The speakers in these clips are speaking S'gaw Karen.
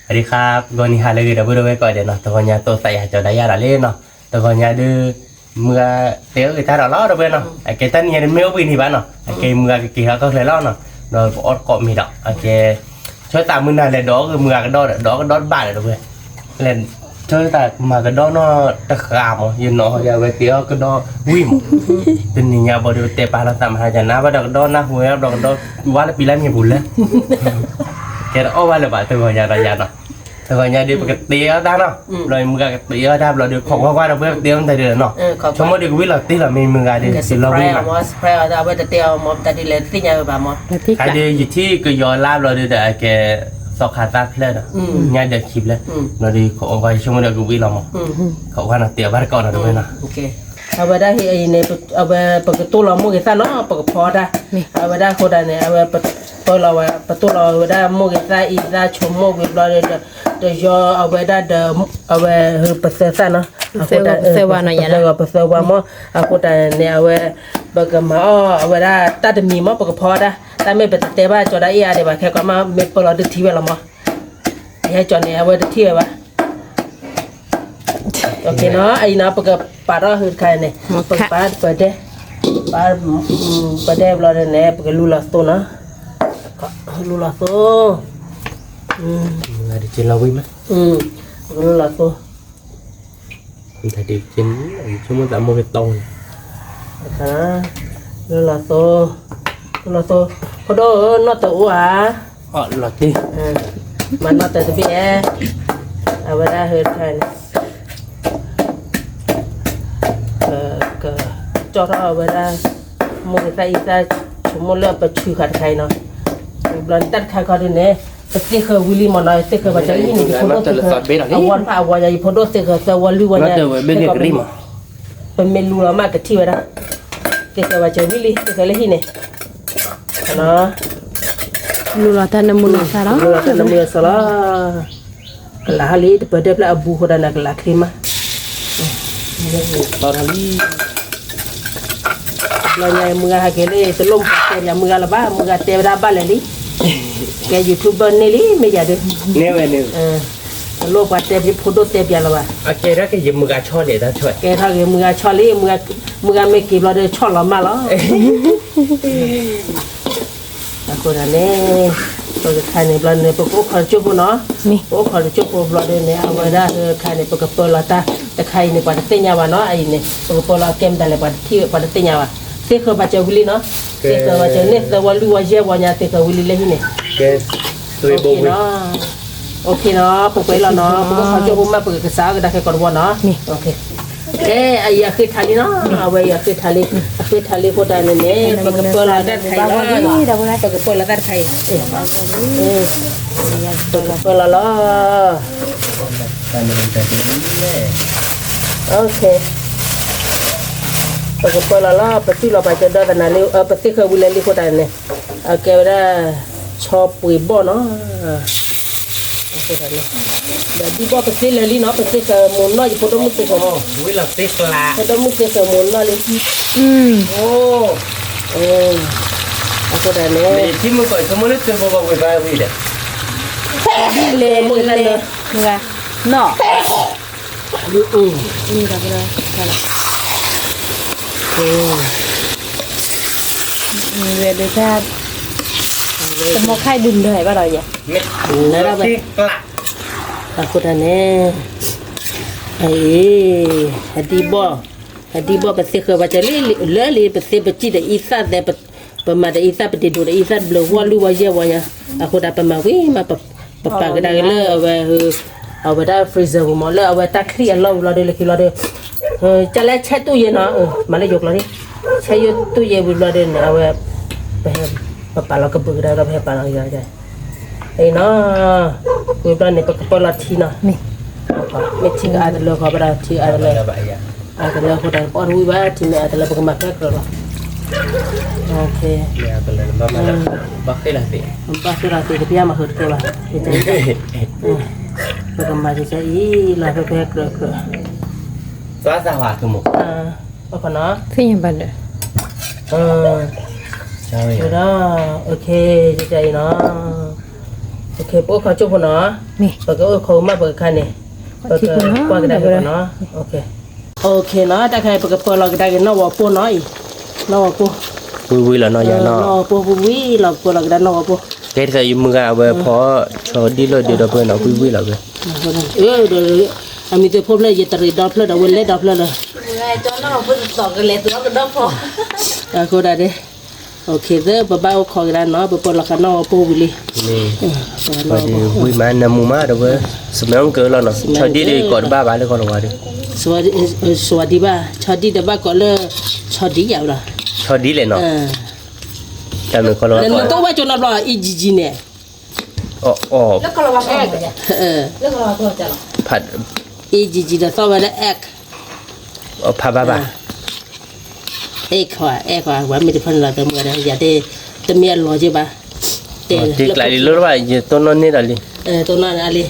အဒံခါ ဂီၤနံၤဟါလၢအဂ့ၤ ဒီပုၢ်ဒီဝဲၢ်ကိးဂၤဒဲးနီၤ, တဂီၤညါသိးသးယၤကၠီၤဒၣ်ယၤဒီးလံနီၤ, တဂီၤညါဒုး မုၢ်ဂၤတဲအီၣ်ဂ့ၤတၢ်ဒီးလီၤ ဒီပုၢ်ဝဲၢ်နီၤ, အကဲတၢ်နံၤညါဒုးမ့ၢ်အိၣ်ဘှံးနံၤဘၣ်နီၤ, အကဲမုၢ်ဂၤကက့ၤထီၣ်ကီၢ်ချၢလီၤနီၤ, ဒီးပအီၣ်တကိးမ့ၤဒီး အကဲ ဆိသးမုၢ်နၤလဲၤဒိးအီၣ်ဂ့ၤမုၢ်ဂၤကဒီးဒီး ဒိးအီၣ်ကဒီးတဘၣ်ဒီး ဒီပုၢ်ဝဲၢ် လဲၤ ဆိသးမၤကဒီးနီၢ်တဃာ်မး ယနီၢ်ဟီယၤဝဲက့ၤအီၣ်ကဒီးဝံၣ်မး, တနံၤညါဘၣ်ဒီးပတဲပာ်လီၤသးမဟါကနၣ်ဘၣ်ဒီးကဒီးနၢ်ဟူဝဲဘျီကဒီး ဝါလၢပံၤလၢမ့ၢ်ပူၤလၢ ကဲတအီၣ်ဘၣ်လၢၤဘၣ်တဂီၤညါဒီးယၤနီၤ, တဂီၤညါဒီးပကတ့အီၣ်တၢ်နီၤ, ဘျီမုၢ်ဂၤကတ့အီၣ်တၢ်ဘျီဒီး ခိးကွၢ်ကွၢ်ဒီးပဝဲကတ့အီၣ်မတၤဒုးနီၤ, ဆိကမိၣ်ဒီးကဝံၣ်လီၤတ့ၢ်လီၤ မ့ၢ်မုၢ်ဂၤဒီး က့ၤလီၤဝံၣ်မး အဒုးယထံၣ်ကယီၤလါဘျီဒီးဒီးအကဲ သီခါသၣ်ဖျၢၣ်ဒီး ညါဒီးခံဖျၢၣ်, ဘျီဒီးခိးကွၢ်ကွၢ် ယဆိကမိၣ်ဒီးကဝံၣ်လီၤမး, ခိးကွၢ်နီၤ တ့အီၣ်ဘၣ်တကိးနီၤ တဝဲနီၤ အဝဲဒၣ်ဟ့ၣ်အံၤန့ၣ် အဝဲပကတိၢ်လီၤမိၢ်ဂ့ၤသၣ်နီၤ ပကဖီတၢ်, အဝဲဒၣ်အဃိဒၣ်န့ၣ် အဝဲပၢလီၤဝဲ ပတိၢ်လီၤဝဲဒၣ်မိၢ်ဂ့ၤသၣ်အံၤသၣ် ဆိကမိၣ်ဝံၤဘျီဒီး တယီအဝဲဒၣ်ဒီး အဝဲပသၢသၣ်နီၤ, ပသၢဂီၤပသၢဝါမး, အဃိဒၣ်န့ၣ် အဝဲ ပကမၤအီၣ်အဝဲဒၣ်တၢ်တမံၤမး ပကဖီတၢ်, တၢ်မ့ၢ်ပတတဲဘၣ်ကၠီၤဒၣ်အ့ၣ်အါဒံးဘၣ် ခဲကီးမ့ၢ်ပၢလီၤတထံၣ်ဝဲလီၤမး, ယဟဲကၠီၤန့ၣ် အဝဲတထံၣ်ဝဲဘၣ် အံၤနီၤ အံၤနီၤပကပာ်ထီၣ်ဟုတခါန့ၣ်, ပကပာ်ပဒဲ, ပဒဲဘျီဒီးန့ၣ် ပကလူလီၤသိနီၤ, လူလီၤသိ, ပကလူလီၤသိ, ဆိကမိၣ်သးမိၢ်ကတီၢ်န့ၣ်, လူလီၤသိ, လူလီၤသိ, ဖိဒိၣ်ဧၢ နီၢ်တအိၣ်ဧါ မၤနီၢ်တၢ်တဘ့ၣ်, အဝဲဒၣ်ဟဲခါန့ၣ် ကကၠီထီၣ်အဝဲဒၣ် မိၢ်ဂ့ၤသၣ်အံၤသၣ် ဆိကမိၣ်လၢပဆူၣ်ဃာ်တခါအံၤနီၤ, ဘျီတၢ်တခါခီဒုးန့ၣ် ပသ့ၣ်ဃၢၤဝံၤလံမးနီၤ, သ့ၣ်ဃၢၤဘၣ်စၢၤလၢဟံၣ်န့ၣ် ယဖိဒိၣ်သ့ၣ်ဃၢၤ အဝဲတဖၣ်အဝဲယၤ ယဖိဒိၣ်သ့ၣ်ဃၢၤသၢဝီလွံၢ်ဝီညါ, ပမ့ၢ်လူလီၤမးကထံၣ်ဝဲဒၣ်, သ့ၣ်ဃၢၤဘၣ်စၢၤဝံၤလံ သ့ၣ်ဃၢၤလၢဟံၣ်န့ၣ် လူလီၤတၢ်နၢမူနၢဆါလီၤ, လူလီၤတၢ်နၢမူနၢဆါလီၤ, ကလးဟီလံ တပၢၤဒၢၣ်ဖျၢၣ်အဘူးဃိဒၣ်န့ၣ် ကလးချ့မး, လီၤလံ, လီၤညါမုၢ်ဂၤဟဲက့ၤလံ တလိၣ်ပှၤတဲပၠးမုၢ်ဂၤလၢၤဘၣ် မုၢ်ဂၤတဲဝဲဒၣ်ဘၣ်လဲၣ်လံ, ကဲ YouTuber န့ၣ်လံ မ့ၢ်ယၤဒုး, တလိၣ်ပှၤတဲပၠး ဖိဒိၣ်တဲပၠးလၢၤဘၣ်, ကဲထီၣ်က့ၤမုၢ်ဂၤဆီလံ, မုၢ်ဂၤမ့ၢ်က့ၤဘျီဒီးဆီလီၤမးလီၤ အဃိဒၣ်န့ၣ် ပကခါန့ၣ်ဘျီန့ၣ် ပကအိၣ်ခိးတကၠိၢ်ဖိနီၤ, ပအိၣ်ခိးတကၠိၢ်ဖိဘျီဒုးန့ၣ် အဝဲဒၣ်ခါန့ၣ် ပကပၢလီၤတၢ်တခါအံၤန့ၣ် ပှၤတသ့ၣ်ညါဘၣ်နီၤ, အံၤန့ၣ် ပကပၢလီၤကဲမတၤလဲၣ် ပှၤတထံၣ် ပှၤတသ့ၣ်ညါဘၣ်, သ့ၣ်ဃၢၤဘၣ်စၢၤဝံၤလံနီၤ, သ့ၣ်ဃၢၤဘၣ်စၢၤန့ၣ် သၢဝီလွံၢ်ဝီယဲၢ်ဝီညါ သ့ၣ်ဃၢၤဝံၤလံလၢဟံၣ်န့ၣ်, အိၣ်ခ့နီၤ ပကွဲးလီၤနီၤ ပကအိၣ်ခိးတကၠိၢ်ဖိမး ပကကစးအီၣ်ကဒါခဲကိးတဝီနီၤ, ကဲ အံၤအဃ့ထးလံနီၤ, အဝဲအံၤအဃ့ထးလံ, အဃ့ထးလံအဃိတၢ်န့ၣ်န့ၣ် ပကပၢလီၤတၢ်တခါအံၤလီၤ, ပကပၢလီၤတၢ်တခါအံၤ, ပကပၢလီၤလီၤ, ပကပၢလီၤလီၤ ပတူၢ်လီၤပာ်စၢၤဒီသနာ်လံ ပသ့ၣ်ဃၢၤဝံၤလၢလံအဃိတၢ်န့ၣ်, အကဲဝဲဒၣ် ဆီပှ့ၤဘီၣ်နီၤ ဒီးဒံဘီၣ်ပသ့ၣ်လၢာ်လံနီၤ ပသ့ၣ်ဃၢၤမိၢ်နီၢ်ယဖိဒိၣ်မုၣ်သ့ၣ်ဃၢၤ, ဖိဒိၣ်မုၣ်သ့ၣ်ဃၢၤမိၢ်နီၢ်လံ, အဃိဒၣ်န့ၣ် လဲၤလဲၤလဲၤ နီၤ ဝဲဒၣ် တမီၤခါဒုးလၢာ်ဘၣ်ဒီးယၤ, အဃိဒၣ်န့ၣ် အံၤ အဒံဘီၣ် အဒံဘီၣ်ပသ့ၣ်ဃၢၤဘၣ်စၢၤလၢလံ ပသ့ၣ်ပစံၣ်ဒီးအံသၣ်သဲး ပမၤဒီးအံသၣ်ပတံၤဒိၣ်ဒီးအံသၣ်တဘျုးဝီလွံၢ်ဝီယဲၢ်ဝီညါ, အဃိဒၣ်ပမၤဝံၤမး ပပာ်ကဒါက့ၤလၢအဝဲ အဝဲဒၣ် freezer ပူၤမး လၢအဝဲတၢ်ချံၣ်အလီၢ်ဝံၤဘျီဒီး လၢခံဘျီဒီး ကလဲၤဆဲးတူၢ်ယဲၢ်နီၤ, မၤလၢယိၤကျိာ်န့ၣ် ဆဲးယိၢ်တူၢ်ယဲၢ်ဝံၤဘျီဒီးန့ၣ် အဝဲ ပဟဲ ပပာ်လီၤကဘုးကဒါဒီး ပဟဲပာ်လီၤယၤ အံၤနီၤ, ဝံၤဘျီန့ၣ် ပကပၢလီၤထံနီၤ, မ့ၢ်ထံကအါတလၢဃီဘၣ်ဒီး ထံအါတလၢ အါတလၢအဃိဒီး ပအီၣ်တဝံၣ်ဘၣ် ထံမ့ၢ်အါတလၢ ပကမၤဖဲကြၢးလီၤ, ဘၣ်ဃ့လီၤသ့ၣ် ဘၣ်ဃ့လီၤသ့ၣ်တပျၢ်မၤဃုာ်တကဲဘၣ်, ပကမၤကစၢ်အံၤ လီၤဖဲဖဲကြၢးကြၢး, သ့ၣ်ညါဘၣ်ဒီး ဒီး ကစၢ်အံၤနီၤ, ကဲ ပအိၣ်ခိးကၠိဖိနီၤ, ပကအိၣ်ခိးမးပကခါန့ၣ်, ပကကွၢ်ကဒါက့ၤနီၤ, နီၤ တၢ်ခါအံၤ ပကပၢလီၤကဒါက့ၤနီၣ်ဝီၤပိၢ်နီၤအံၤ, နီၣ်ဝီၤပိၢ်, ဝံၤဝံၤလီၤနီၤယၤနီၤ, နီၣ်ဝီၤပိၢ်ဝံၤဝံၤလီၤ ပပၢလီၤကဒါနီၣ်ဝီၤပိၢ်, ကဲတခါအံၤမုၢ်ဂၤအဝဲဖီဆီဒံၣ်လီၤဒုးဒီပုၢ်ဝဲၢ်နီၤ ဝံၤဝံၤလီၤဝဲ, အမံၤသ့ၣ်ဖိဖျၢၣ်ယတရံးဒီဖျၢၣ်ဒီး ဝဲလဲၤဒီဖျၢၣ်လၢ အဃိဒၣ်ဒ် သၢ ပဘၣ်အိၣ်ခိးကဒါနီၤ ပပၢလီၤဃာ်နီၣ်ဝီၤပိၢ်ဝံၤလံ, ဝံၤမးနၢမူမးဒီပုၢ်ဝဲၢ်, စမဲအကလီၤနီၤ ဆီဒံၣ်ဒုးကိးတဘၣ်ဘၣ်လၢကီၢ်လီၤဝါဒီး, ဆီဒံၣ်ဘၣ်, ဆီဒံၣ်တဘၣ်ကိးလၢ ဆီဒံၣ်ယၤဝဲလီၤ, ဆီဒံၣ်လဲၣ်နီၤ, တၢ်မ့ၢ်ကီၢ်လီၤဝါ နတိၢ်ဝဲကၠိနီတဘျီ အံၤကံကံန့ၣ်, အီၤ, အံၤကံကံ ဒီးသီၣ်ဝဲလၢ egg, ဖးဘၣ်ဘၣ်, egg, egg, ဝဲမ့ၢ်တဖၢနုာ်လီၤတမုာ်ဒီး ယၤတမ့ၢ်အလီၤက့ဘၣ်, တ့ကျးလံလၢဘၣ် ယတိၢ်နီၣ်န့ၢ်ဒီးလံ, တိၢ်နီၣ်န့ၢ်လံ,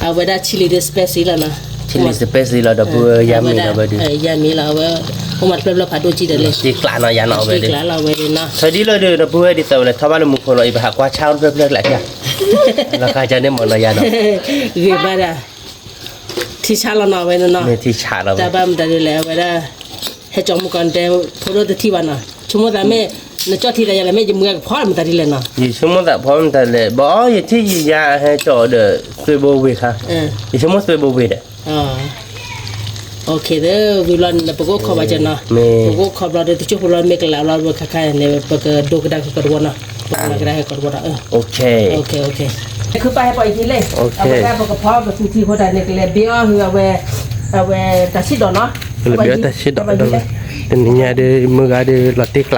အဝဲဒၣ် chili ဒီး spicy လီၤနီၤ, chili spicy လီၤဒီပုၢ်ဝဲၢ် ယၤမ့ၢ်ဒီးဝဲဒုး, ယၤမ့ၢ်လီၤ အဝဲ အိၣ်မးတဖျၢၣ်ဖျၢၣ်ဖးဒိၣ်ကံဒီးလံ, တ့ကျးနီၤယၤနီၤ အဝဲဒုး, ဆီဒံၣ်လီၤဒုး ဒီပုၢ်ဝဲၢ်ဒ်သိးဝဲလဲၤထီၣ်ဘၣ်လၢမူခိၣ်လီၤ အံၤပဟးကွၢ်ဆါအိၣ်တဖျၢၣ်ဖျၢၣ်ကျးဖၠၣ်, လီၤခါကန့ၣ်မ့ၢ်နီၤယၤနီၤ, ဂ့ၤဘၣ်ဒၣ် ထံဆါလီၤနီၤ အဝဲန့ၣ်နီၤ, ထံဆါလီၤဝဲ, တၢ်ဘၣ်မတၤဒ်လဲၣ် အဝဲဒၣ်, ဟဲကၠီမုၢ်ကီၢ်တဲ, ဖိဒိၣ်တထံၣ်ဘၣ်နီၤ, ဆိကမိၣ်သးမ့ၢ်, နကၠီထံသးယၤလဲၣ် မ့ၢ်ယမုၢ်ဂၤကဖီမတၤဒ်လဲၣ်နီၤ, ယဆိကမိၣ်သးဖီမတၤလဲၣ် ဘၣ်အီၤယထံၣ်ယယၤဟဲကၠီဒီး သွ့ဘိဝ့ၤခါ, ယဆိကမိၣ်သွ့ဘိဝ့ၤဒီး သၢ ဝံၤလီၤန့ၣ် ပကအိၣ်ခိးဘၣ်ကၠီနီၤ, ပကအိၣ်ခိးဘျီဒီး တကၠိဖိလီၤမ့ၢ်ကလးလီၤ ပခါခါန့ၣ် ပကဒိကဒါက့ၤကီးတဝီနီၤ, ပကမၤကဒါက့ၤကီးတဝီဒီး, ခုပၢ်ဟဲပှၤအံၤထံလံ, အဝဲဒၣ်ပကဖီကသူထံဖိတၢ်န့ၣ် ကလဲၤဘ့အီၣ်ဟုအဝဲ, အဝဲတၢ်ဆံၣ်ဒီးနီၤ, ကလဲၤဘ့အီၣ်တၢ်ဆံၣ်ဒီးဒီး, တနံၤညါဒီး မုၢ်ဂၤဒီးလီၤတ့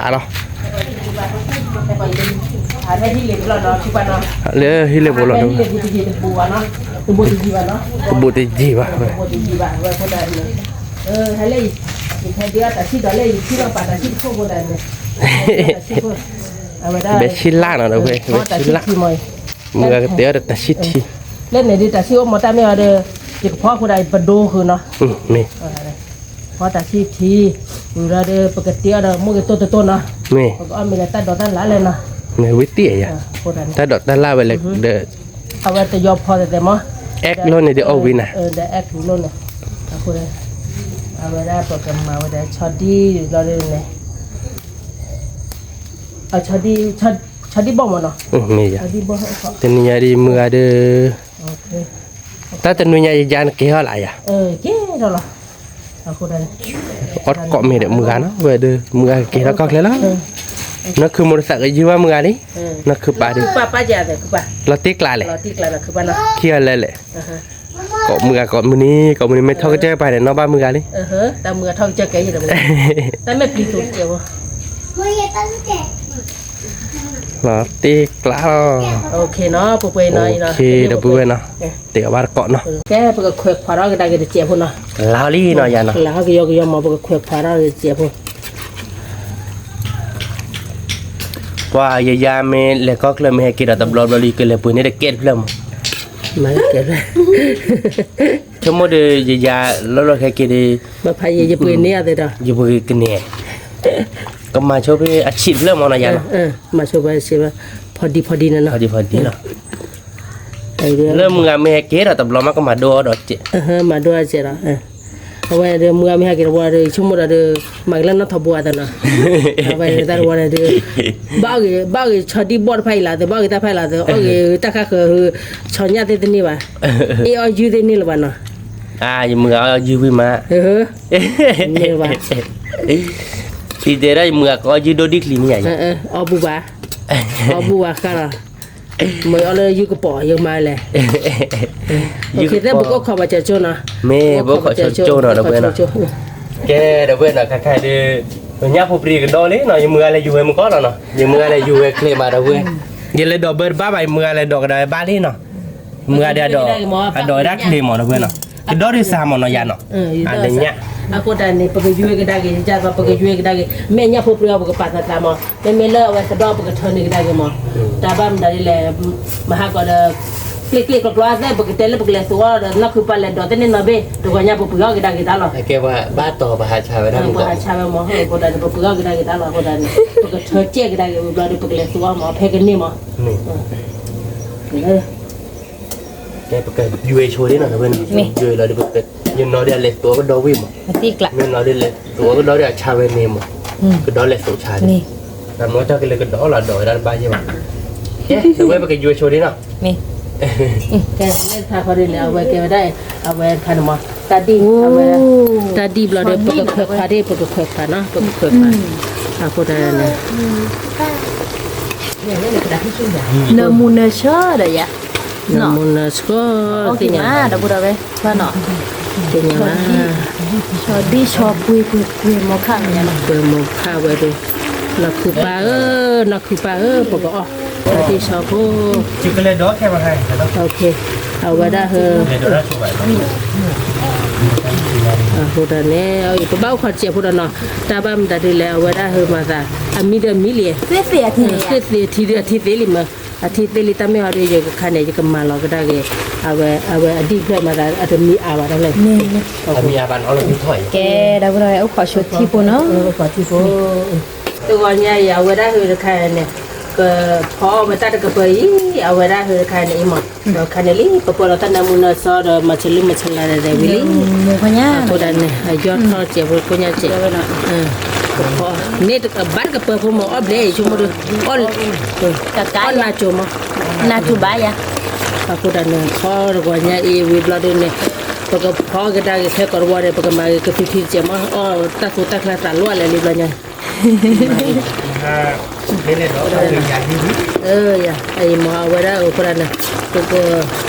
ကျးလီၤ လၢဟံၣ်လ့ၣ်ပူၤလီၤဒီး, တဘူးတယံၤဘၣ်, ဘဲဆံလၢ်နီၤဒီးဝဲ, ဘဲဆံလၢ်, မုၢ်ဂၤကတဲအီၤဒီးတၢ်ဆံၣ်ထံ, လၢန့ၣ်ဒုးတၢ်ဆံၣ်အိၣ်မးတၢ်မ့ၢ်အီၤဒီး, ယကဖီအဃိဒီး ပဒိဃုာ်နီၤ, မ့ၢ် ဖီတၢ်ဆံၣ်ထံ, ဝံၤလီၤဒီး ပကတ့အီၤဒီး မိၢ်ဂ့ၤတိၢ်တတိၢ်နီၤ, မ့ၢ် ပကအီၣ်မ့ၢ်ဒီးတၢ်ဒိးတၢ်လၣ်လဲၣ်နီၤ, မ့ၢ်ဝံၤတ့ၢ်ယၤ, တၢ်ဒိးတၢ်လၣ်ဝဲလဲၣ်ဒီး, အဝဲတယီဖီသဲးသဲးမး, အဲၣ်လိၣ်န့ၣ်ဒီးအီၣ်ဝံၤနၤ, ဒီးအဲၣ်လိၣ်န့ၣ်, အဃိဒီး, အဝဲဒၣ်ပကမၤဝဲဒၣ်ဆီဒံၣ်လီၤဒ်န့ၣ်, ဆီဒံၣ်ဘီၣ်မးနီၤ, တနံၤညါဒ်မုၢ်ဂၤဒီး, တၢ်တနွံညါယယၤနက့ၤထီၣ်လၢယၤ, က့ၤထီၣ်လီၤ, အီၣ်ကိးမ့ၢ်ဒီးမုၢ်ဂၤနီၤ ဝဲဒီး မုၢ်ဂၤကက့ၤထီၣ်ကီၢ်ချၢလီၤ, နီၢ်ခုမိၢ်တသးကယုၢ်ဘၣ်မုၢ်ဂၤလံ, နီၢ်ခုပၢ်ဒီး, လီၤတ့ကျးလဲၣ်, ခံဂၤလဲၣ်လဲၣ်, ကိးမုၢ်ဂၤကိးမုၢ်နံၤ ကိးမုၢ်နံၤ မ့ၢ်ထီၣ်ကစၢၢ်ပၢ်န့ၣ် နီၢ်ဘၣ်မုၢ်ဂၤလံ, တၢ်မုၢ်ဂၤထီၣ်ကစၢၢ်ကဲယဲၢ်, တၢ်မ့ၢ်ပျံၤသိးတကဲးဖိ လီၤတ့ကျးလီၤ, ပှဲၤပှဲၤနီၤ, ဒီပုၢ်ဝဲၢ်နီၤ, တဲအီၤဘၣ်တကိးနီၤ, ကဲ ပကခွဲးခွးထီၣ်ကဒါက့ၤတစဲးဖိနီၤ, လီၤလံနီၤယၤနီၤ, လီၤကယီကယီမး ပကခွဲးခွးထီၣ်က့ၤတစဲးဖိ ပှၤယယၤမ့ၢ်လဲၤကီၢ်ချၢမ့ၢ်ဟဲက့ၤဒီးတဘျီဘျီလံ ကလဲၤပှ့ၤန့ၢ်တကဲတဖျၢၣ်မး, ဆိကမိၣ်ဒီး ယယၤလီၤလီၤဟဲက့ၤဒီး, ယပှ့ၤန့ၢ်အသးဒီး, ယပှ့ၤကန့ၢ်, ကမၤဆိဖဲအဆံးတဖျၢၣ်မးနီၤယၤနီၤ, မၤဆိဖဲအဆံး, ဖီဒံဖီဒံနီၤ, ဖီဒံဖီဒံနီၤ, လၢမုၢ်ဂၤမ့ၢ်ဟဲက့ၤဒီးတဘျီမး ကမၤဒိအီၤဒီးစဲး, မၤဒိအီၤစဲးဒီး အဝဲဒီးမုၢ်ဂၤမ့ၢ်ဟဲက့ၤတဝီဒီး ဆိကမိၣ်ဒီးဒီး မၤက့ၤလၢနီၢ်ထီဘိအသးနီၤ, အဝဲတၢ်တဝီန့ၣ်ဒီး ဘၣ်အီၣ်ဂ့ၤ ဘၣ်အီၣ်ဂ့ၤဆီဒံၣ်ဘီၣ်တဖၣ်အံၤလီၤသး ဘၣ်အီၣ်ဂ့ၤတၢ်ဖၣ်အံၤလီၤသး အီၣ်ဂ့ၤတၢ်ခါဃၢၤ ဆီညၣ်သ့ၣ်တန့ၢ်ဘၣ်, အ့ၣ်အီၣ်ယုၢ်သ့ၣ်န့ၢ်လၢၤဘၣ်နီၤ, ယမုၢ်ဂၤအီၣ်ယုၢ်ဝံၤမး, ဘၣ်, ယတဲဒၣ်ယမုၢ်ဂၤကအီၣ်ယုၢ်ဒိၣ်ဒံၣ်ချံန့ၣ်ယၤ, အီၣ်ဘူၣ်ဘၣ်, အီၣ်ဘူၣ်ဘၣ်ဃၣ်လီၤ မ့ၢ်အီၣ်လၢယုၢ်ကပိာ်ယကမၤလဲၣ်, ယုၢ်ကပိာ် ပကအိၣ်ခိးပှၤကၠီကၠိနီၤ, မ့ၢ်ပကအိၣ်ခိးကၠီကၠိနီၤ ဒီပုၢ်ဝဲၢ်နီၤ, ကဲဒီပုၢ်ဝဲၢ်နီၤ ခါခါဒီး, ပညၣ်ဖိပြံကဒီလံနီၤ ယမုၢ်ဂၤလဲၤယူၤဝဲမုၢ်ကီၢ်လီၤနီၤ ယမုၢ်ဂၤလဲၤယူၤဝဲချ့မးဒီပုၢ်ဝဲၢ်, ယလဲၤဒိးဘၢတဘၣ်ဘၣ် ယမုၢ်ဂၤလဲၤဒိးကဒီးဝဲဘၣ်လံနီၤ, မုၢ်ဂၤဒီးအဒိးဝဲဒၣ်ချ့မးဒီပုၢ်ဝဲၢ်နီၤ, ကဒီဒုးစၢ်မးနီၤယၤနီၤ, အဒိးညၣ်, အဃိတၢ်န့ၣ် ပကယူၤဝဲကဒါက့ၤ ယကပကယူၤဝဲကဒါက့ၤ မ့ၢ်ညၣ်ဖိပြံအီၤပကပာ်သးသးမး မ့မ့ၢ်လၢအဝဲသဒီပကထၢန့ၢ်ကဒါက့ၤမး, တၢ်ဘၣ်မတၤဒ်လဲၣ်, မဟါကီးဒီး, ကျ့ကျ့ကျီကျီသ့ၣ် ပကတဲလၢပကလဲၤသူအီၤဒီး နီၢ်ခုပၢ်လဲၤဒိးသ့ၣ်န့ၣ်နီၤဘ့ၣ် တဂီၤညါပပှ့ၤအီၣ်ကဒါက့ၤတၢ်လီၤ, ပှၤဟးဆါဝဲမး အဃိတၢ်န့ၣ် ပပှ့ၤအီၣ်ကဒါက့ၤတၢ်လီၤ အဃိတၢ်န့ၣ် ပကထၢကဲကဒါက့ၤဝံၤဘျီဒီး ပကလဲၤသူအီၤမး ဖဲကန့ၢ်မး, လၢ ပကယွဲဆိဒ်နီၤ တဝဲနီၤ ယွဲလီၤဒီး ယနီၤဒ်အလဲၤသိးကဒီဝံၣ်မး, မ့ၢ်နီၤဒ်လဲၤသိးကဒီဒ်အဆါဝဲန့ၣ်မး, ကဒီလဲၤသိးဆါန့ၣ်, တၢ်မ့ၢ်တၢ်ကလဲၤကဒီလီၤ ဒီးဝဲဒၣ်တဘၣ်ယဲၢ်ဘၣ်, ကဲ တဝဲပကယွဲဆိဒ်နီၤ ကဲ လၢတခါဃီဒ်လဲၣ် အဝဲကဲဝဲဒၣ် အဝဲတခါန့ၣ်မး တၢ်ဒံၣ် အဝဲ တၢ်ဒံၣ်ဘျီဒီး ပကခွဲးခွါဒ် ပကခွဲးခွါနီၤ ပကခွဲးခွါ, အဃိဒ်န့ၣ် နၢမူနၢဆှီဒီးယၤ, နၢမူနၢဆှီ, သ့ၣ်ညါ ဒီပုၢ်ဒီဝဲၢ်နီၤ, သ့ၣ်ညါ ဆီဒံၣ်ဆီပှ့ၤပှ့ၤပှ့ၤမိၢ်ခးဝဲ, ပှ့ၤမိၢ်ခးဝဲဒီး, နီၢ်ခုပၢ်ဧၢ, နီၢ်ခုပၢ်ဧၢ ပကအီၣ်, ဆီဒံၣ်ဆီဖိ, အဝဲဒၣ်ဟၢ အဃိဒ်န့ၣ် ပဘၣ်အိၣ်ခိးစဲးဖိဒီးနီၤ, တၢ်ဘၣ်မတၤဒ်လဲၣ် အဝဲဒၣ်ဟၢမၤသး, အမံဒီးမံလံ, ဃ့သ့ၣ်အထံသ့ၣ်လံမး, အထံသ့ၣ်လံ တၢ်မ့ၢ်အီၤဒီး ယကခါန့ၣ် ယကမၤလီၤကဒါက့ၤ, အဝဲ အဝဲအဒံၣ်ဖျၢၣ်မၤသး အတမံအါဘၣ်ဒ်လဲၣ်, ကဲ ဒီပုၢ်ဒီဝဲၢ် အိၣ်ခိးဆိထံဖိနီၤ, အိၣ်ခိးထံဖိ တဂီၤညါအံၤ အဝဲဒၣ်ဟၢတခါန့ၣ်, ကဖီအီၣ်ဝဲတၢ်တကပၤအံၤ, အဝဲဒၣ်ဟၢတခါန့ၣ်အံၤမး, ဒီးခါန့ၣ်လံ ပပၢလီၤတၢ်နၢမူနၢဆှီဒီး မၤဆၢလံမၤဆၢလၢ်ဒဲးဝံၤလံ, အဃိဒ်န့ၣ် အယီၢ်ထီၣ်စဲးဖိကိညါစဲး, န့ၣ်တကဘၣ်တကပၤဖိမး အီၣ်ဘျဲၣ်အံၤဆိကမိၣ်ဒီး, အီၣ်နၤကၠိမး, နၤကၠိဘၣ်ယၤ, အဃိဒ်န့ၣ် ဖီတဂီၤညါအံၤဝံၤဘျီဒ်န့ၣ်, ပကဖီကဒါက့ၤခဲကိးတဝီန့ၣ် ပကမၤက့ၤကသံၣ်ထံတစဲးမး, အီၣ်တၢ်သူတၢ်ချါသးလိာ်လဲၣ်လံဘျီညါ အံၤမ့ၢ်အဝဲဒၣ်အဃိဒ်န့ၣ်, ပက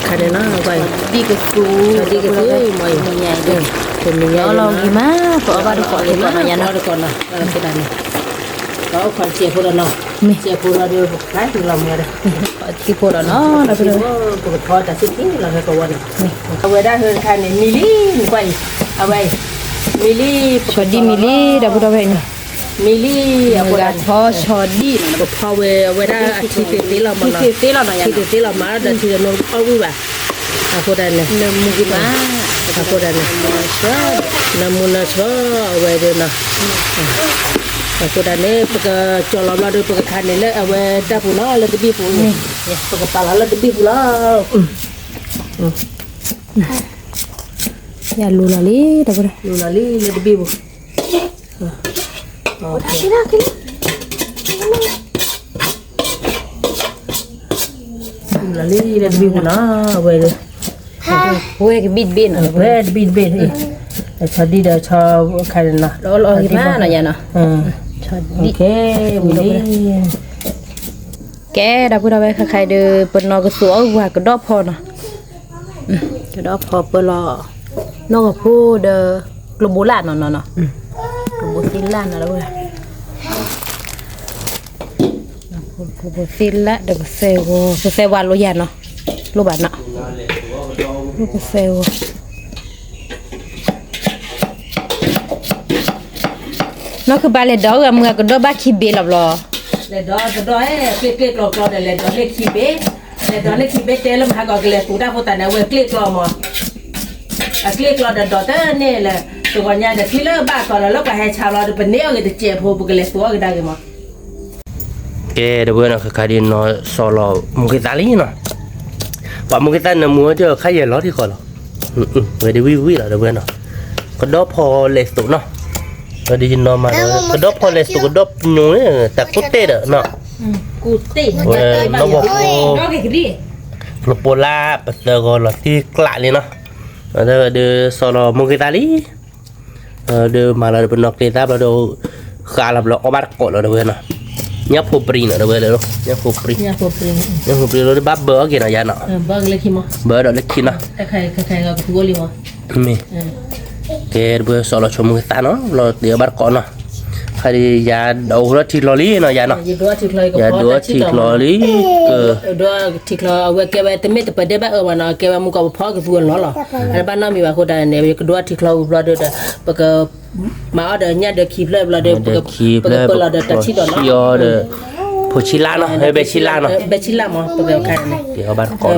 ခါန့ၣ်နီၤ, ဒ်ကသူ, ဒ်ကသူမ့ၢ်အံၤ, တမံၤညါလီၤဂ့ၤမး, ပအီၣ်ဘၣ်တကိးတကိးနီၤယၤနီၤ, အီၣ်တကိးနီၤ, အဃိဒ်န့ၣ်, ပအိၣ်ခိးစဲးဖိဒီးနီၤ, စဲးဖိဒီးဖျါထံလီၤမ့ၢ်ဒီး, ထံဖိဒီးနီၤ, ပကဖီတၢ်ဆံၣ်ထံလီၤဟဲကဝီၤန့ၣ်, အဝဲဒၣ်ဟၢတခါန့ၣ် မံလံ, နကွၢ်အံၤ, အဝဲအံၤ, မံလံ, ဆီဒံၣ်မံလံ ဒီပုၢ်ဒီဝဲၢ်အံၤနီၤ, မံလံ, အဃိဒၣ်ထီဆီဒံၣ်, ပဖီဝဲအဝဲဒၣ်အထံသ့သ့လီၤမး, ထံသ့သ့လီၤမး, ထံသ့သ့လီၤမး ဒီးထံဒီးနအီၣ်ဝံၣ်ဘၣ်, အဃိဒၣ်န့ၣ်, အဃိဒၣ်န့ၣ်, နၢမူနၢဆှီအဝဲဒၣ်နီၤ, အဃိဒၣ်န့ၣ် ပကကၠီၤလီၤဘျီဒီး ပကခါန့ၣ်လၢအဝဲဒၣ်ပူၤနီၤ လၢတဘ့ၣ်ပူၤ, ပကပာ်လီၤလၢတဘ့ၣ်ပူၤလီၤ ယလူၤလီၤလံ, လူၤလီၤလံလၢတဘ့ၣ်ပူၤ, လူၤလီၤလံလၢတဘ့ၣ်ပူၤနီၤ, အဝဲ, ဝဲကဘံၣ်တဘ့ၣ်နီၤ, ဝဲတဘ့ၣ်တဘ့ၣ်, ဆီဒံၣ်ဒီးဆီခါန့ၣ်နီၤ, လီၤလီၤဂ့ၤမးနီၤယၤနီၤ, ဝံၤလံ ကဲ ဒီပုၢ်ဒီဝဲၢ် ခဲခါအံၤဒီး ပနီၢ်ကသူအီၣ်ဝၤကဒီဖီနီၤ, ကဒီဖီပၢလီၤ နီၢ်ကဖိဒီး ကျိဘိလၣ်နီၤနီၤ, ကျိဘိသ့ၣ်လၣ်နီၤ, ကျိဘိသ့ၣ်လၣ်ဒီးကသဲၣ်ဂီၤ, ကသဲၣ်ဝါလိယၤနီၤ, လိၣ်ဘၣ်နီၤ, လိၣ်ကသဲၣ်ဂီၤ နီၢ်ခုပၢ်လဲၤဒီးဂၤမုၢ်ဂၤကဒီဘၣ်ခံဘ့ၣ်လီၤဘျီ, လဲၤဒီးကဒီ ကျ့ကျ့ကျီကျီဒီး လဲၤဒီးလၢခံဘ့ၣ်, လဲၤဒီးလၢခံဘ့ၣ် တဲလၢမဟါကီးကလဲၤသူတၢ်ဖိသၣ်န့ၣ် အဝဲကျ့ကျီမး, အကျ့ကျီဒီးဒီးတန့ၢ်လၢ, တဂီၤညါဒီးထံလၢဘၣ်ကီးလီၤလၢပှၤဟဲဆါဘျီဒီး ပန့ၢ်အီၣ်ဂ့ၤတစဲးဖိ ပကလဲၤသူအီၣ်ကဒါက့ၤမး ကဲ ဒီပုၢ်ဝဲၢ်နီၤ ခဲခါဒ်နီၢ်စီၤလီၤမူၤက့ၤသၣ်လံနီၤ, ပှၤမူၤက့ၤသၣ်နၢမူၤဝဲတခါယဲၢ်လီၤထံဃီလီၤ, ဝဲဒၣ်ဝံၣ်ဝံၣ်လီၤ ဒီပုၢ်ဝဲၢ်နီၤ, ကဒီဖီလဲၤသိးနီၤ, ဝဲဒၣ်ယနီၢ်မၤဒီး ကဒီဖီလဲၤသိး ကဒီညိၣ်န့ၣ် တၢ်ကူၣ်တ့ၢ်ဒီးနီၤ, ဝဲနီၢ်ဝီၤဖိ နပိာ်လၢပသၢဂီၤလီၤတံၢ်ကျးလံနီၤ, ဒီးစီၤလီၤမူၤက့ၤသၣ်လံ ဒီးမၤလီၤဒီးပနီၢ်က့ၤသၣ်ဘျီဒီး ဃးလီၤဘျီအီၣ်ဘၣ်တကိးလီၤ ဒီပုၢ်ဝဲၢ်နီၤ, ညၣ်ဖိပြံနီၤ ဒီပုၢ်ဝဲၢ်လၢ, ညၣ်ဖိပြံ, ညၣ်ဖိပြံလီၤဒီးဘၣ်ဘၢအီၣ်က့ၤနီၤယၤနီၤ, ဘၢဒီးလၢခံနီၤ, မ့ၢ်, ကဲ ဒီပုၢ်ဝဲၢ်စီၤလီၤဆိမူၤက့ၤသၣ်နီၤ ဘျီတ့အီၣ်ဘၣ်တကိးနီၤ, ခါဒ်ယၤဒိးအိၣ်ထီၣ်ထံချီလံနီၤယၤနီၤ, ယၤဒိးထံချီလံ, ဒိးထံချီအဝဲကဲဝဲတမ့ၢ်တပဒဲဘၣ်အၢဘၣ်နီၤ ကဲဝဲမုၢ်ကီၢ်ပဖီကသူအလီၢ်လီၤ, အဘၣ်နီတမံၤဘၣ်အဃိဒၣ်န့ၣ် ယကဒိးထံချီဝံၤဘျီဒီး ပက မၤအီၣ်ဒီးညၣ်ဒၢခံဖျၢၣ်ဘျီဒီး ပကပၢလီၤဒီးတၢ်ထံၣ်ဒီးနီၤ, ဖိဆံးလၣ်နီၤ ဘဲဆံးလၣ်နီၤ, ဘဲဆံးလၣ်မး ပကခါန့ၣ်,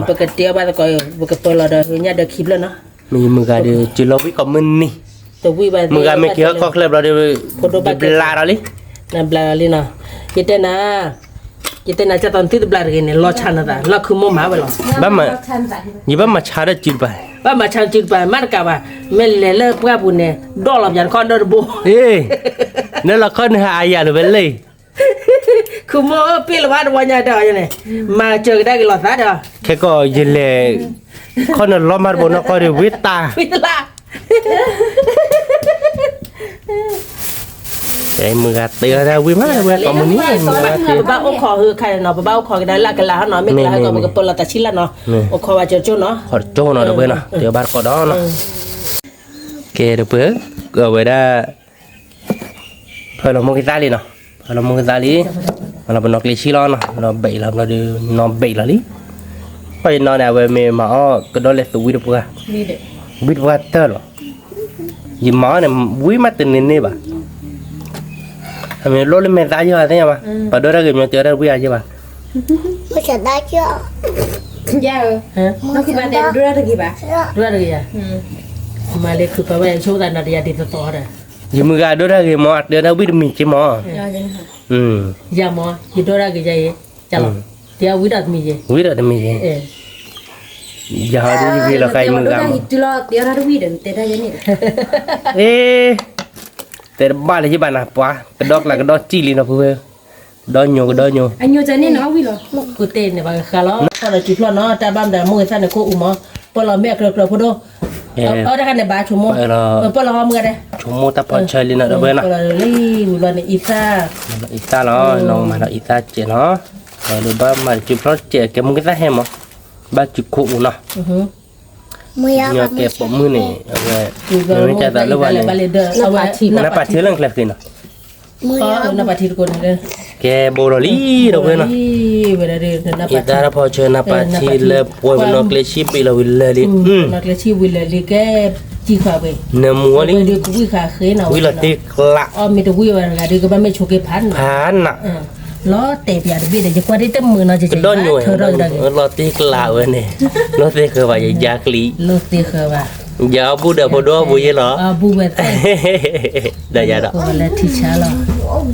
ပကတ့အီၣ်ဘၣ်သကိး ပကပၢလီၤဒီးညၣ်ဒၢခံဖျၢၣ်နီၤ, မုၢ်ဂၤဒီး တလီၤဝံၣ်ကိးမုၢ်နံၤ, မုၢ်ဂၤမ့ၢ်က့ၤဟီၣ်ကီၢ်ချၢဘျီဒီး ဘျါဒီးလံ, ဘျါဒီးလံနီၤ, ယတဲနၤ, ယ ယတဲနၤကၢ်သိးနသုတဘျါတဂ့ၤန့ၣ် လီၤဆါနသး လီၢ်ခုမိၢ်မၤဝဲလီၤ. ယဘၣ်မၤဆါဒီးစုတပၤ, ဘၣ်မၤဆါစုတပၤ မ့ၢ်တကးဘၣ်, မ့ၢ်လဲၤလၢပှၢ်ပူၤန့ၣ် ဒီၣ်လီၤပၠးနခီၣ်ဒီတဘိ, နလီၤခီၣ်နဟးအယၤလၢၤဝဲလံ. ခုမိၢ်ပ့ၢ်လီၤဘၣ်တဝီညါဒီးန့ၣ်, မၤစၢၤကဒါက့ၤလီၤသးဒီး, ခဲကီးယလဲၤ ခီၣ်နလီၤမၢ်တဘိနီၢ်ကီၢ်ဒီး ဝံတၢ် ဝံတလၢ် မုၢ်ဂၤတဲအီၤဒၣ်ဝံမးဝဲကိးမုၢ်နံၤ, ပဘၣ်အိၣ်ခိးဟၢခါနီၤ, ပဘၣ်အိၣ်ခိးကဒါလၢအကလၤဟီနီၤ, မ့ၢ်ကလၤဟီကီး ပကပၢလီၤတၢ်ဆံလၢ်နီၤ, အိၣ်ခိးဝဲကၠိနီၤ, ခိးကၠိနီၤဒီးဝဲနီၤ, တဲဘၣ်တကိးဒီးနီၤ, ကဲဒီးပှၤ, အဝဲဒၣ် ဖၢလီၤမိၢ်ကသါလံနီၤ, ဖၢလီၤမိၢ်ကသါလံ, လီၤပနီၢ်ကျ့ဆံလီၤနီၤ, လီၤဘဲးလီၤဘျီဒီး နီၢ်ဘဲးလီၤလံ, ပှၤယနီၢ်န့ၣ် အဝဲမ့ၢ်မၤအီၣ်ကဒီးလဲၤသူးဝံတပှၢ်, ဝံတပှၢ်တၢၢ်လီၤ, ယမၤအီၣ်န့ၣ် ဝံမးတန့ၢ်န့ၢ်ဘၣ်, အမ့ၢ်လိၣ်လၢမဲာ်သၣ်ယီၤသ့ၣ်ညါဘၣ်, ပှၤဒိတၢ်ဂ့ၤမ့ၢ်တဲဒၣ်ဝံအါယဲဘၣ်, ဒိတၢ်တဂ့ၤယၤ, မၤလၢခုပာ်ဝဲဆိသးနီၤတယၤဒ်သိးသိးဒီး, ယမုၢ်ဂၤဒိတၢ်ဂ့ၤမ့ၢ် အတဲဒၣ်ဝံတမံၤက့မ့ၢ်, ယၤမ့ၢ် ယဒိတၢ်ဂ့ၤယၤအံၤ, ကလီၤ, တဲဝံဒီးတမံၤယဲ, ဝံဒီးတမံၤယဲ, ယၤဟီဒ်ယဂ့ၤလီၤဃာ်ယမုၢ်ဂၤမ့ၢ်, အ့ တဲတဘၣ်လၢယဘၣ်နၤပှၤ, ကဒီကလးကဒီစံၣ်လံနီၤဖု, ကဒီညိကဒီညိ, ကိးတဲန့ၣ်ဘၣ်ဃးလီၤ, ခီလီၤစုဖျီၣ်နီၤ, တၢ်ဘၣ်မတၤမိၢ်ဂ့ၤသၣ်န့ၣ် ခိၣ်အူမး, ပၢလီၤမ့ၢ်အကြၢးကြၢးဖိဒိၣ်, အတခါန့ၣ်ဘၣ်ဆိမိၣ်, ပၢလီၤဟီမုၢ်ဂၤဒဲး, ဆိမိၣ်တၢ်ဖီဆၢလံနီၤဒီးဝဲနီၤ, ဝံၤဘျီန့ၣ်အံသၣ်, အံသၣ်လီၤ, နီၢ်မၤဒီးအံသၣ်စဲးနီၤ, ဒီးဘၣ်မၤစုဖျီၣ်စဲး ကဲမိၢ်ဂ့ၤသၣ်ဟဲမး, ဘၣ်စုခိၣ်အူနီၤ ညီကဲပိာ်မုၣ်န့ၣ် အဝဲ, မ့ၢ်တၢ်သးလၢဝဲန့ၣ်, နပာ်ထံလၢနကျဲဃ့နီၤ, ကဲဘိလီၤလံဒီးဝဲနီၤ, အံသၣ်တၢ်ဖီဆၢ နပာ်ထံလၢပှဲၤပနီၢ်ကျဲဆံဘ့ၣ်လီၤဝံၤလၢာ်လံ, နမူဝဲလံ, ဝံလီၤတ့ကျး, ဖးနး, လီၤတဲာ်ပယၤတဘ့ၣ်ဒီး ယကွၢ်ဒ်တမုာ်နီၤ, ကဒီညိဝဲ, လီၤတ့ကျးဝဲန့ၣ်, လီၤသ့ဃၢၤဘၣ် ယယါကျံ, လီၤသ့ဃၢၤဘၣ်, ယအီၣ်ဘူၣ်ဒီးဖိဒိၣ်အပူၤယဲလီၤ, အီၣ်ဘူၣ်ဝဲသ့, ဒီးယၤဒီး, လၢထံဆါလီၤ,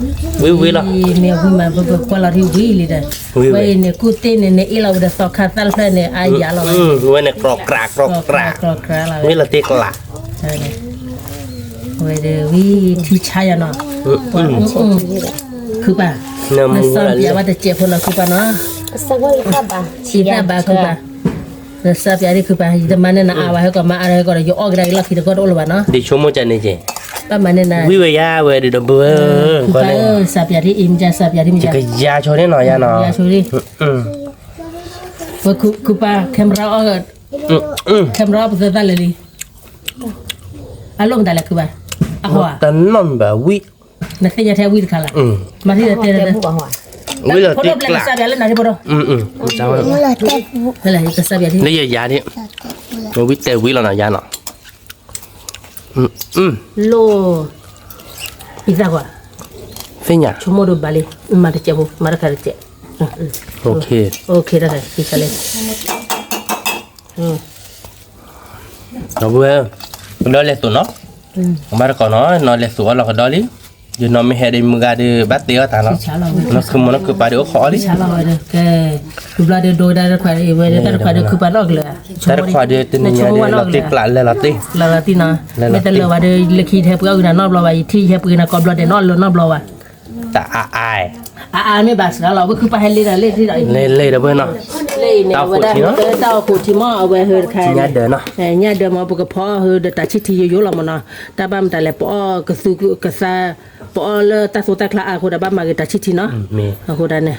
ဝံဝံလီၤ, မ့ၢ်ဝံမးပကွၢ်လီၤထံဝံလံဒီး, ဝဲအံၤန့ၣ် ကူၣ်သ့ၣ်န့ၣ် နအ့ၣ်လီၤဝဲဒီးသီခါသၣ်တဖျၢၣ်န့ၣ် အါယၤလီၤ, ဝဲန့ၣ် ကြိးကြး ကြိးကြး, ဝံလီၤသ့ကျး ဝဲဒီးဝံထံဆါယၤနီၤ, ခုပၢ်, နစီပျးဘၣ်တစဲးဖိနီၤ ခုပၢ်နီၤ, အံသၣ်ဘၣ်ခုပၢ်, နစီပျးဒ်ခုပၢ် ယတမၤန့ၢ်နအါဘၣ် ဟဲကီးမၤအါဒီးဟဲကီးဒီး ယအီၣ်ကဒါက့ၤလီၢ်ခံတကီၢ်တအိၣ်လၢၤဘၣ်နီၤ, ဒ်ဆိကမိၣ်ကန့ၣ်က့ၤ, ဘၣ်မၤန့ၢ်နၤ, ဝံဝဲယါဝဲဒီးဘၣ်, ခုပၢ်ဧၢ, စီပျးဒ်အံၤမ့ၢ်က စီပျးဒ်မ့ၢ်က ယကယၤဆိန့ၣ်နီၤ ယါနီၤ, ဝဲခုပၢ် camera off, camera off ပသၢသၣ်လၢာ်လံ, အလိၣ်မတၤလဲၣ်ခုပၢ်, အဟီဧါ, တနီၤဘၣ်ဝံ, နသ့ၣ်ညါထဲဝံတခါလီၤ, မၤထံၣ်တဲ, ဝံလီၤတ့ကျး, ဖိဒိၣ်ပျဲၢ်ကစၢ်ပျးလၢနၤဒ်ဖိဒိၣ်, လၢယၤဒ်, ဝံတဲဝံလီၤနီၤ ယါနီၤ, လိၣ်, အံသၣ်ကွၢ်, သ့ၣ်ညါ, ဆိကမိၣ်ဒိးဘၣ်လံ, မၤတစဲးဖိ မၤတခါတစဲး, တခါ, ဒီပုၢ်ဝဲၢ်, ကဒီလဲၤသူးနီၤ, ဘၣ်တကိးနီၤ နီၤလဲၤသူးအီၣ်လီၤကဒီးလံ, ယနီၤမ့ၢ်ဟဲဒီးမုၢ်ဂၤဒီး ဘၣ်တဲအီၣ်တၢ်လီၤ, နီၢ်ခုမိၢ်နီၢ်ခုပၢ်ဒီးအိၣ်ခိးအီၣ်လံ, ဝံၤဘျီဒီးဒိကဒါတခွါအံၤဝဲဒီး တၢ်တခွါဒီးခုပၢ်နီၣ်ကလၢာ်, တၢ်တခွါဒီးတနံၤညါဒီး လီၤတ့ကျးလၢာ်လီၤတ့, လၢာ်လီၤတ့နီၤ, မ့ၢ်တလၢာ်ဘၣ်ဒီး လၢခံယဟဲပှ့ၤအီၣ်ဂ့ၤနၤနီတဘျီဘၣ်, ယထံၣ်ယဟဲပှ့ၤနၤကိးဘျီဒဲးနီတလၢၤနီတဘျီဘၣ်, တၢ်အါအါ, အါအါမ့ၢ်ဘၣ်စှၤလီၤ ဝဲခုပၢ်ဟဲလ့ဒီးလ့ၣ်ထံဒီး, လ့ၣ်လ့ၣ်ဒီးဝဲနီၤ, လ့ၣ်အံၤန့ၣ် အဝဲဒၣ်တၢ်အိၣ်ဖှိၣ်ထံမး အဝဲဟၢတခါန့ၣ်, ညၣ်ဒၢးမး ပကဖီဟၢဒီးတၢ်ဆံၣ်ထံယိယိလီၤမးနီၤ, တၢ်ဘၣ်မတၤလဲၣ် ပအီၣ်ကသူကသါ, ပအီၣ်လၢတၢ်သိတၢ်ကျါအါအဃိဒီး ဘၣ်မၤဂ့ၤတၢ်ဆံၣ်ထံနီၤ, အဃိဒၣ်န့ၣ်,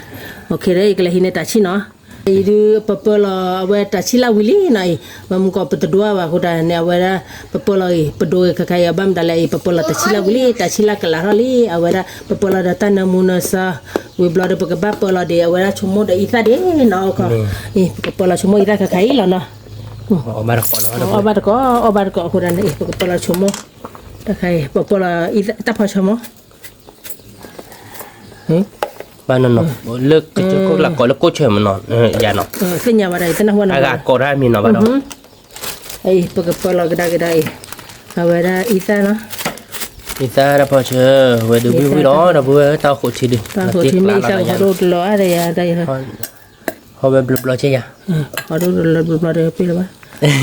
ယကလဲၤဟံးန့ၢ်တၢ်ဆံၣ်နီၤ, အံၤဒုးပပၢလီၤအဝဲတၢ်ဆံၣ်လၢဝံၤလံနီၤအံၤ, မ့ၢ်မူကီၢ်ပတဒိဘၣ်အဃိဒၣ်န့ၣ် အဝဲဒၣ်, ပပၢလီၤအံၤ ပဒိဂ့ၤခါခါအံၤ အဘၣ်မတၤလဲၣ်အံၤ ပပၢလီၤတၢ်ဆံၣ်လၢဝံၤလံ တၢ်ဆံၣ်လၢကလးထီၣ်လံ အဝဲဒၣ် ပပၢလီၤဒီးတၢ်နၢမူနၢဆၢ, ဝံၤဘျီဒီးပကဘၣ်ပၢလီၤဒံးအဝဲဒၣ်ဆိကမိၣ်ဒီးအံသၣ်ဒံးနီၤ, အီၣ်ခီ, ပကပၢလီၤဆိကမိၣ်အံသၣ်ခါခါအံၤလီၤနီၤ, အီၣ်ဘၣ်တကိး, အီၣ်ဘၣ်တကိးအဃိဒၣ်န့ၣ် ပကပၢလီၤဆိကမိၣ်, တခါအံၤ ပပၢလီၤအံသၣ်တၢ်ဖီဆိကမိၣ် ဘၣ်နီၤနီၤ, လၢကစၢၢ်ခိၣ်ကျါကိးလၢကိၣ်ဆၢမးနီၤ, ယါနီၤ, သ့ၣ်ညါဝဲဒၣ် တနၢ်ဟူနီၤ, အဂၤကိးတၢ်မံၤနီၤဘၣ်ဒီး, ပကပၢလီၤကဒါက့ၤဒီးအံၤ, အဝဲဒၣ်အံသၣ်နီၤ, ယသးတၢ်ဖီၣ်ဆၢ, ဝဲဒုးဝံၣ်ဝံၣ်လီၤ ဒီပုၢ်ဝဲၢ် တၢ်အိၣ်ဃိးထံဒုး, တၢ်အိၣ်ဃိးထံမ့ၢ်ယသးကဟီၣ်ဒိၣ်တလီၤအါဒီးယၤ, ဟီၣ်ဝဲဘျီဘျီကဲယၤ, ဟီၣ်ဒိၣ်တလီၤဘျီဘျီဒီးပ့ၢ်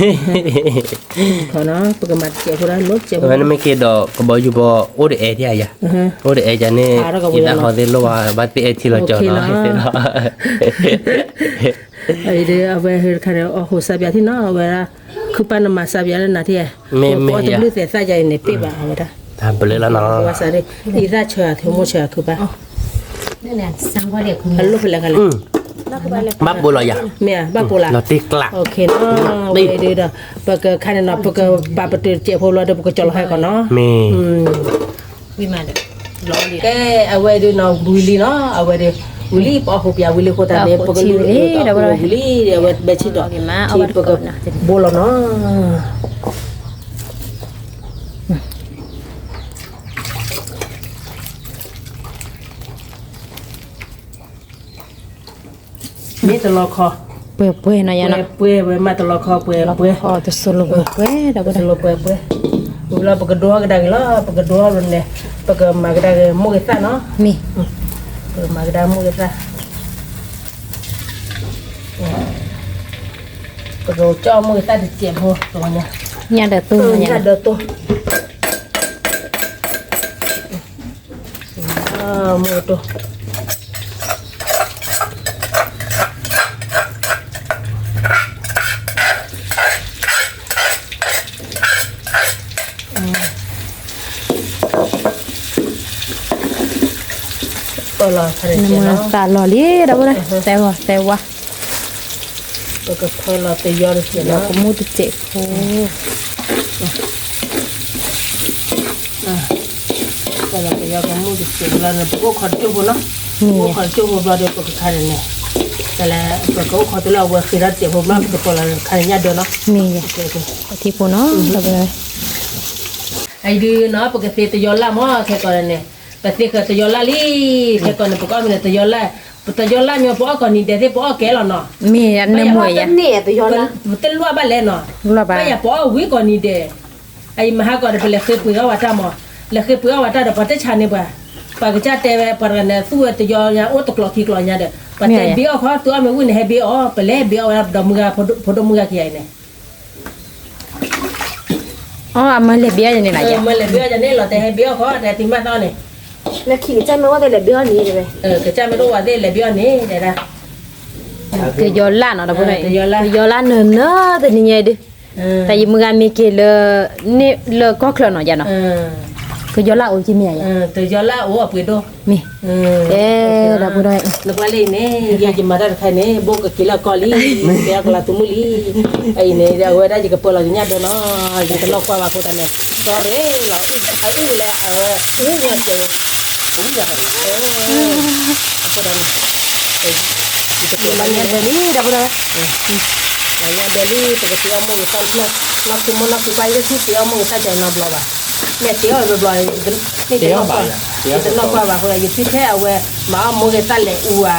လၢၤဘၣ်, ပကမၤတစဲးဖိဒၣ်လိတစဲးဖိ, နမ့ၢ်က့ၤဒီးကဘီယူၤဘီ အိၣ်ဒီးအဲၣ်ဒံးယၤ, အိၣ်ဒီးအဲၣ်ယၤန့ၣ်, ယသးဟီၣ်သ့ၣ်လိၣ်ဘၣ် ဘၣ်သ့ၣ်အဲၣ်ထံလီၤကၠီလီၤသ့ၣ်လီၤ အဝဲဟဲတခါန့ၣ် အီၣ်ဃိးစၢ်ပၠးထံနီၤ အဝဲဒၣ်, ခုပၢ်နမၤစၢ်ပၠးလၢနၤထံၣ်, မ့ၢ်မ့ၢ်ယၤ, ပအီၣ်တဘျုးသဲးသၣ်ယၤအံၤန့ၣ် ပ့ၢ်ဘၣ်အဝဲဒၣ်, တၢ်ဘျုးလီၤနီၤ, အံသၣ်ဆၢအီၤ ထံမိၢ်ဆၢအီၤ ခုပၢ်, အလိၣ်ဖဲလဲၣ်ခါလဲၣ်, ဘၣ်ပိာ်လီၤယၤ, မ့ၢ်ဘၣ်ပိာ်လီၤ, လီၤတံၢ်ကျး, ဝံၤဒုးဒီး, ပကခါန့ၣ်နီၤ ပကပာ်ပတုာ်တစဲးဖိဘျီဒီး ပကကၠီလီၤဟဲကီးနီၤ, မ့ၢ် ကဲ, အဝဲဒုးနီၤ ဝံၤလံနီၤ အဝဲဒုး, ဝံၤလံ ပအီၣ်ဃိးပၠးဝံၤလံအဃိသတးန့ၣ် ပကလူၤလံ ဝံၤလံ အဝဲဘဲဆံဒီး, ထံပကဘိလီၤနီၤ, မ့ၢ်တလီခီ, ပှဲၤပှဲၤနီၤယၤနီၤ, ပှဲၤပှဲၤမးတလီခီပှဲၤပှဲၤ, တစိလိၤပှဲၤပှဲၤ, တစိလိၤပှဲၤပှဲၤ, ဝံၤလီၤ ပကဒိကဒါက့ၤလီၤ ပကဒိန့ၣ်, ပကမၤကဒါက့ၤမိၢ်ဂ့ၤသၣ်နီၤ, မ့ၢ်, ပကမၤကဒါမိၢ်ဂ့ၤသၣ် ပကကၠီမိၢ်ဂ့ၤသၣ်တစဲးဖိ, ညၣ်ဒၢးတိၢ်, ညၣ်ဒၢးတိၢ်, မိၢ်တိၢ် ပလီၤ, သးလီၤလံ ဒီပုၢ်ဝဲၢ်, သဲဝါသဲဝါ, ပကဖၢလီၤတယီတစဲးလီၤ, ကမူၣ်တစဲးဖိ, ပကအိၣ်ခိးတကၠိၢ်ဖိနီၤ, ပအိၣ်ခိးတကၠိၢ်ဖိဘျီဒီး ပကခါန့ၣ်န့ၣ်, တလဲ ပကအိၣ်ခိးတုၤလၢအဝဲဃ့ထီၣ်တစဲးဖိဘျီ ပကပၢလီၤခါန့ၣ်ညၣ်ဒၢးနီၤ, မ့ၢ်, ထံဖိနီၤ, အံၤဒုးနီၤ ပကသ့တယီလၢ်မး ခဲကီးန့ၣ်, ပသ့ဃၢၤတယီလၢ်လံ, ခဲကီးန့ၣ် ပကအီၣ်မ့ၤန့ၣ်တယီလၢ်, ပတယီလၢ်ညီ ပအီၣ်ကိးနံၤဒဲးသ့ၣ် ပအီၣ်ကဲလီၤနီၤ, မ့ၢ်, ပတလိၣ်ဘၣ်လဲၣ်နီၤ, ဘၣ်ယၤပအီၣ်ဝံၤကိးနံၤဒဲး, အအံၤမဟါကီးဒီး ပလဲၤဃ့ပှ့ၤအီၣ်ဝဲတၢ်မး, လဲၤဃ့ပှ့ၤအီၣ်ဝဲတၢ်ဒီး ပှၤတဆါန့ၢ်ပှၤ, ပှၤကစၢ်တဲဝဲ ပှၤတဂၤန့ၣ် သူဝဲတယီညါ အိၣ်တကျိၤခံကျိၤညါဒီး ပှၤတဲဘ့အီၣ်ခီ သုအီၣ်မ့ၤဝံၤန့ၣ် ဟဲဘ့အီၣ် ပလဲၤဘ့အီၣ်ဝဲဒၣ် ပဒီမုၢ်ဂၤ ဖိဒိၣ်မုၢ်ဂၤခံဂၤအံၤန့ၣ် အီၣ်အမၢလဲၤဘ့အီၣ်ယၤန့ၣ်လီၤ, မၢလဲၤဘ့အီၣ်ယၤန့ၣ်လီၤ တဲဟဲဘ့အီၣ်ခီ တဲသုမၤသီန့ၣ်, လၢခံကစၢ်မ့ၢ်အိၣ်သ့ၣ်လဲၤဘ့အီၣ်န့ၣ်တဲဝဲ, ကစၢ်မ့ၢ်တအိၣ်ဝဲသ့ၣ်လဲၤဘ့အီၣ်န့ၣ်တဲဒၣ်, ကယီၤလၢ်နီၤ တယီၤလၢ်နၢၤနၢၤတနံၤညါအံၤဒုး, တၢ်ယမုၢ်ဂၤမ့ၢ်က့ၤလၢ, န့ၣ်လၢကီၢ်ချၢနီၤယၤနီၤ, ကယီၤလၢ်အိၣ်က့ၤမ့ၢ်ယၤ, တယီၤလၢ်အိၣ်အပှ့ၤဒိၣ်, မ့ၢ်, တဲဒီပုၢ်ဒီဝဲၢ်, နကွၢ်လၢအံၤန့ၣ် ယဲယမၤတၢ်တခါန့ၣ် ဘိၣ်ကက့ၤလၢအကီၢ်လံ, ကဲအကလၤသုးမုၢ်လံ, အံၤန့ၣ် အဝဲဒၣ်ယကပၢလီၤက့ၤညၣ်ဒၢးနီၤ, ယတနီၣ်ကွၢ်ဘၣ်အဃိသတးန့ၣ်, ဒီရ့လီၤ, အအုၣ်ဝဲလဲၣ် အဝဲ, အဝဲ, အဃိသတးန့ၣ်, ယကပၢလီၤညၣ်ဒၢးလံ ဒီပုၢ်ဒီဝဲၢ်, ညၣ်ဒၢးလံ ပကသ့အီၣ်မိၢ်ဂ့ၤသၣ်, နီၢ်ခိမိၢ်နီၢ်ခိခွါ ယတသ့အီၣ်မိၢ်ဂ့ၤသၣ်ကနီတဘျီဘၣ်, မ့ၢ်သ့အီၣ်ဘျီဘျီ, ယတနီၣ်ကွၢ်ဘၣ်အဃိ ယထံၣ်ထဲအဝဲ, မၤအီၣ်မိၢ်ဂ့ၤသၣ်လဲၤအူဧါ,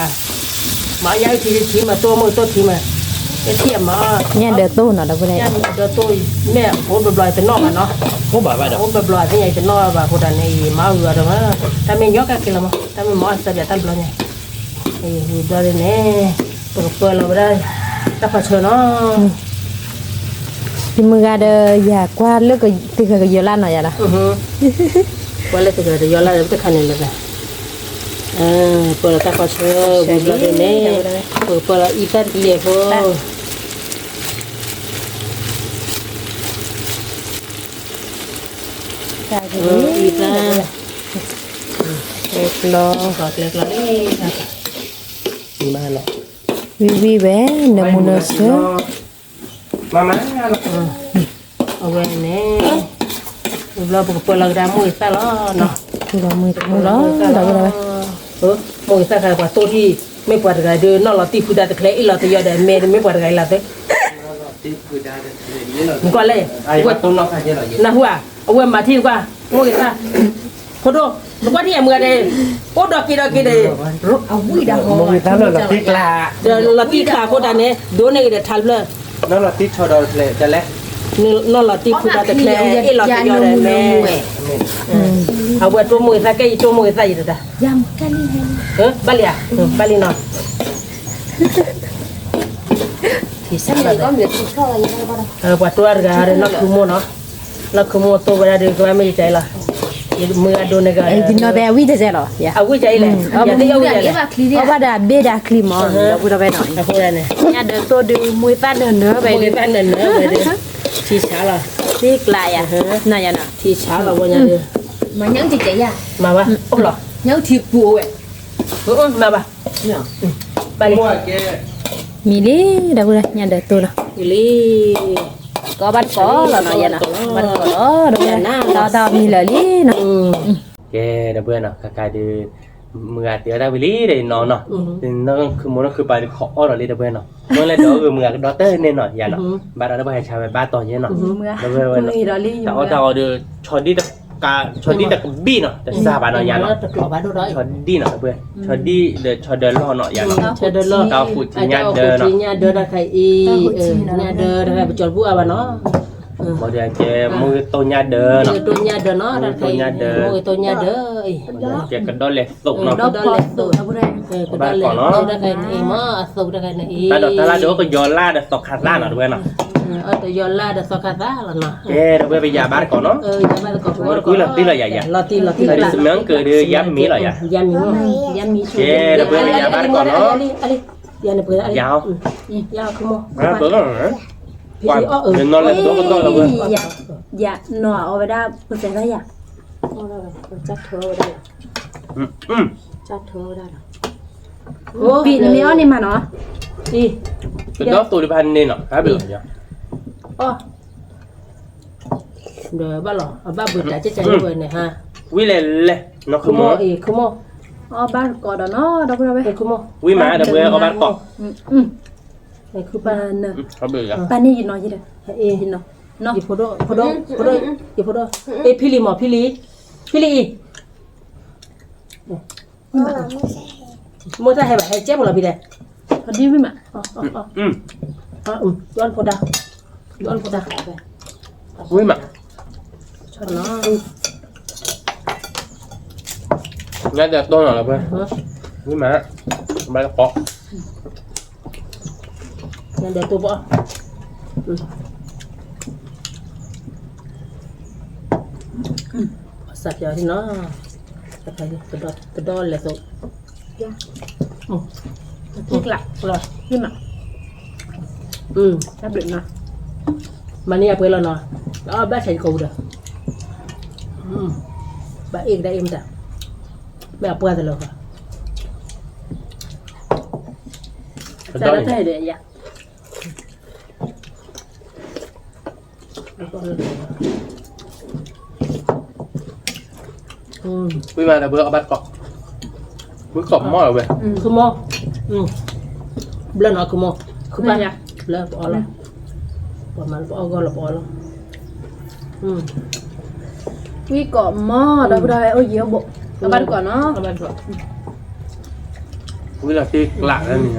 မၤအီၣ်ညၣ်အုၣ်ထံထံမး တိၢ်မိၢ်တိၢ်ထံမး, ယထံၣ်အမၤအီၣ်, ညၣ်ဒၢးတိၢ်နီၤ ဒီပုၢ်ဒီဝဲၢ်, ညၣ်ဒၢးတိၢ်, မ့ၢ်အိၣ်ဘျီဘျီတနီၣ်ဘၣ်နီၤ, အိၣ်ဘျီဘျီသ့ၣ်ညါတနီၣ်ဘၣ်အဃိသတးန့ၣ် မၤအီၣ်ဂ့ၤအီၤဒီးမး, တၢ်မ့ၢ်ညီကဲက့ၤလီၤမး တၢ်မ့ၢ်မၤအီၣ်စၢ်ပၠးတၢ်ဘျီညါ ဝံၤဘျီဒ်န့ၣ်, ပကပၢလီၤဝဲဒၣ်, တၢ်ဖးဆၢနီၤ, ယမုၢ်ဂၤဒီး ယကွၢ်လၢကသ့ဃၢၤကယီၤလၢ်နီၤယၤဒီး, ကွၢ်လၢသ့ဃၢၤကယီၤလၢ်ဒီး ပတခါန့ၣ်လၢၤဘၣ်, ပၢလီၤတၢ်ဖးဆၢ, ဝံၤဘျီဒ်န့ၣ်, ပကပၢလီၤအံသၣ်တစဲးဖိ အံသၣ်, ကျဲကျီ, ဝံၤဝံၤဝဲ, နၢမူနၢဆၢ, အဝဲန့ၣ်, ဝံၤဘျီပကပၢလီၤကဒါမိၢ်ဂ့ၤသၣ်လီၤ, မိၢ်ဂ့ၤသၣ်, မိၢ်ဂ့ၤသၣ်ခါပှၤတိၢ်ထံၣ်, မ့ၢ်ပှၤတဂၤဒီး နီၢ်လီၤတံၢ်ဖုဒါတချဲအ့ၣ်လီၤတယီဒီး မဲမ့ၢ်ပှၤတဂၤအံၤလီၤသ့ နကွၢ်လဲၣ်, နၢ်ဟူဧါ, အဝဲမၤထံနကွၢ်, မိၢ်ဂ့ၤသၣ်, ဖိဒိၣ်, နကွၢ်ထံၣ်အမုၢ်ဂၤဒီး, အိၣ်ဒီးက့ၤဒီးက့ၤဒီး, မိၢ်ဂ့ၤသၣ်လီၤတံၢ်ကျါ, လီၤတံၢ်ကျါအဃိတၢ်န့ၣ် ဒိးန့ၢ်ဂ့ၤဒီးထါတဖျၢၣ်, လီၤတံၢ်ထီၣ်ဒီးတဖျၢၣ်လဲၣ်, နီၢ်လီၤတံၢ်ဖုဒီးတချ့ အ့ၣ်လီၤကယီဒီးမဲ, အဝဲတိၢ်မိၢ်ဂ့ၤသၣ်ကဲ ယတိၢ်မိၢ်ဂ့ၤသၣ်ယတတၢ်, ဘၣ်လံဧါ, ဘၣ်လံနီၤ, ပှၤတိၢ်တဂၤဒီးနီၢ်ခုမိၢ်နီၤ, နီၢ်ခုမိၢ်တိၢ်ဝဲဒၣ်ဒီး ကဘၣ်မ့ၢ်ယတၢ်အံၤလီၤ, မုၢ်အဒိန့ၣ်ဂၤ, ယနီၢ်တဲအဝံၣ်တစဲးလီၤ, အဝံၣ်ကၠအံၤလဲၣ်, အဝံၣ်ကၠအံၤလဲၣ်, အီၣ်ဘၣ်ဒီးအဘ့ၣ်ဒီးအချံမး, ဒီပုၢ်ဒီဝဲၢ်နီၤ, ညၣ်ဒၢးတိၢ်ဒုး မူသၣ်နၢၤနၢၤဝဲ, မူသၣ်နၢၤနၢၤဝဲဒီး, ထံဆါလီၤ, သ့ကျးယၤ, နယၤနီၤ, ထံဆါလီၤဝဲညါဒီး, မၤညၣ်အုၣ်ကဲကဲယၤ, မၤဘၣ်, အိၣ်လီၤ, ညၣ်အုၣ်ထံပူၤအိၣ်ဝဲ, မၤဘၣ်, မံၤလံ, ဒီပုၢ်ဒီဝဲၢ် ညၣ်ဒၢးတိၢ်လီၤ, မံၤလံ, ကီဘၣ်တကိးလီၤနီၤယၤနီၤ, ဘၣ်တကိးလီၤ, တၢ်အီၣ်တၢ်အီမံၤလၢာ်လံနီၤ, ကဲ ဒီပုၢ်ဝဲၢ်နီၤ, ခါခါဒီး, မုၢ်ဂၤတဲအီၣ်တၢ်ဝံၤလံဒီးနီၤနီၤ, နီၢ်ခုမိၢ်နီၢ်ခုပၢ်ဒီး ခိးအီၣ်ဒီးလံ ဒီပုၢ်ဝဲၢ်နီၤ, မ့ၢ်လၢဒီးအဂ့ၤ မုၢ်ဂၤကဒီတၢ်န့ၣ်နီၤ ယၤနီၤ, ဘၣ်ဒီးတၢ်ပှၤဟဲဆါဝဲဘၣ်တီၤယဲနီၤ, ဒီပုၢ်ဝဲၢ်နီၤ, တၢ်အီၣ်တၢ်အီဒီး, ဆီဒံၣ်တကဘံၣ်နီၤ, တစၢ်ဘၣ်နီၤယၤနီၤ, ဆီဒံၣ်နီၤ ဒီပုၢ်ဝဲၢ်, ဆီဒံၣ်ဒီးဆီဒၢးလီၢ်နီၤယၤနီၤ, တၢ်ဃိးထံညၣ်ဒၢးနီၤ, ညၣ်ဒၢးတၢ်ခါအံၤ, ညၣ်ဒၢးတၢ်ခါအံၤ ပကၠီၤတဘူၣ်အါဘၣ်နီၤ ဘၣ်ဒီးကဲ မုၢ်ဂ့ၤတိၢ်ညၣ်ဒၢးနီၤ, မုၢ်ဂ့ၤတိၢ်ညၣ်ဒၢးနီၤ, တၢ်ခါအံၤ မုၢ်ဂ့ၤတိၢ်ညၣ်ဒၢးအံၤ, ကဲကဒီးလဲၤသိးနီၤ, ကဒီးလဲၤသိး, ကဒီးလဲၤသိးတၢ်ခါအံၤန့ၣ်အံၤမး အသိးတၢ်ခါအံၤန့ၣ်အံၤ, တၢ်ဒီးတၢ်လၢ်ဒီးအိၣ်ကယီၤလၢ်ဒီးသီခါသၣ်နီၤ တဝဲနီၤ, အီၣ်တယီၤလၢ်ဒီးသီခါသၣ်လီၤနီၤ, ကဲ တဝဲပယၤဘၣ်တကိးနီၤ, လီၤတံၢ်လီၤတံၢ်လီၤယၤယၤ, လီၤတံၢ်လီၤတံၢ်လီၤ, စမၢကၢးဒီးယၤမ့ၢ်လီၤယၤ, ယၤမ့ၢ်, ကဲ တဝဲပယၤဘၣ်တကိးနီၤ, ယၤ, ယၤ, နီၤလၢဒိကဒီးလၢဝဲ, ယၤနီၤအီၣ်ဝဲဒၣ်ပစဲးသၣ်ယၤ, ကၢ်ထၢဝဲဒၣ်လီၤ, ကၢ်ထၢဝဲဒၣ်လီၤ, ပံၤနမ့ၢ်အီၣ်န့ၣ်မးနီၤ, ကဒီးသိးတဖၣ်န့ၣ်နီၤ, ဟဲဘၣ်လီၤ, ဒီးဘၣ်လီၤ အဘၣ်ဘှံးတၢ်ကဲကဲဝဲန့ၣ်ဟါ, ဝံၤလဲၣ်လဲၣ်, နီၢ်ခုမိၢ်, ခုမိၢ်, အီၣ်ဘၣ်တကိးဒီးနီၤ ဒီပုၢ်ဒီဝဲၢ်, ဝံၤမး ဒီပုၢ်ဝဲၢ်အီၣ်ဘၣ်တကိး, ပၢ်န့ၣ်ယနီၤယဲဒီး, ယဖိဒိၣ်, ယဖိဒိၣ်, ယဖိဒိၣ်, အ့ ဖံလံမး ဖံလံ, ဖံလံအံၤ, မိၢ်တၢ်ဟဲဘၣ် ဟဲကဲဖိလီၤဖံဒီး, ဒ်ဝံၤမး, ဒွၣ်ဖိဒါ, ဒွၣ်ဖိဒါ, ဝံၤမး, ညါဒီးတိၢ်နီၤလီၤဖဲ, ဝံၤမး, ဘၣ်တကိး ညါဒီးတိၢ်ဘၣ်, စးပျီၤနီၤ, တဒီလဲၤသိး, ကျး, မး, မၤန့ၢ်အပှဲၤလီၤနီၤ, အဘၣ်ဆၣ်ယကိးပူၤဒီး, ဘၣ်အ့ၣ်ကဒါအ့ၣ်မတၤ, မ့ၢ်အပှဲၤတလီၤဘၣ်, တၢ်ဒီးတၢ်ဒီးယၤ ဝံၤမးဒီး ပအီၣ်ဘၣ်တကိး, ဝံကိးမီၢ်လီၤဝဲ, ခုမိၢ်, ဘျၢနီၤ ခုမိၢ်, ခုပၢ်, ဘျၢပအီၣ်လီၤ, ပှၤမၤလၢပအီၣ်ဂီၢ်လီၤပအီၣ်လီၤ, ဝံကိးမီၢ်ဒီး ပဒီးအိၣ်ယံၤအိၣ်ဘိး, အီၣ်ဘၣ်တကိးနီၤ, ဝံလီၤတံၢ်ကျးလၢန့ၣ်, က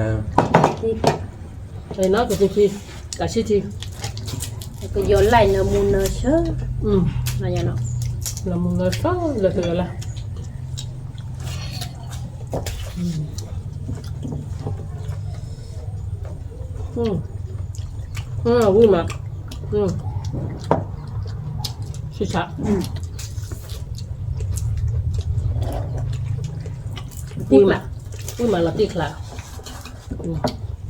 သံၣ်ထံ, ကဆံၣ်ထံ, ကယီၤလၢ်နၢမူနၢဆၢ, နၢမူနၢဆၢ, လၢကယီၤလၢ်, ဝံမး, ဆံၣ်ဆး, ဝံမး, ဝံမးလီၤတံၢ်ချါ, အဝံ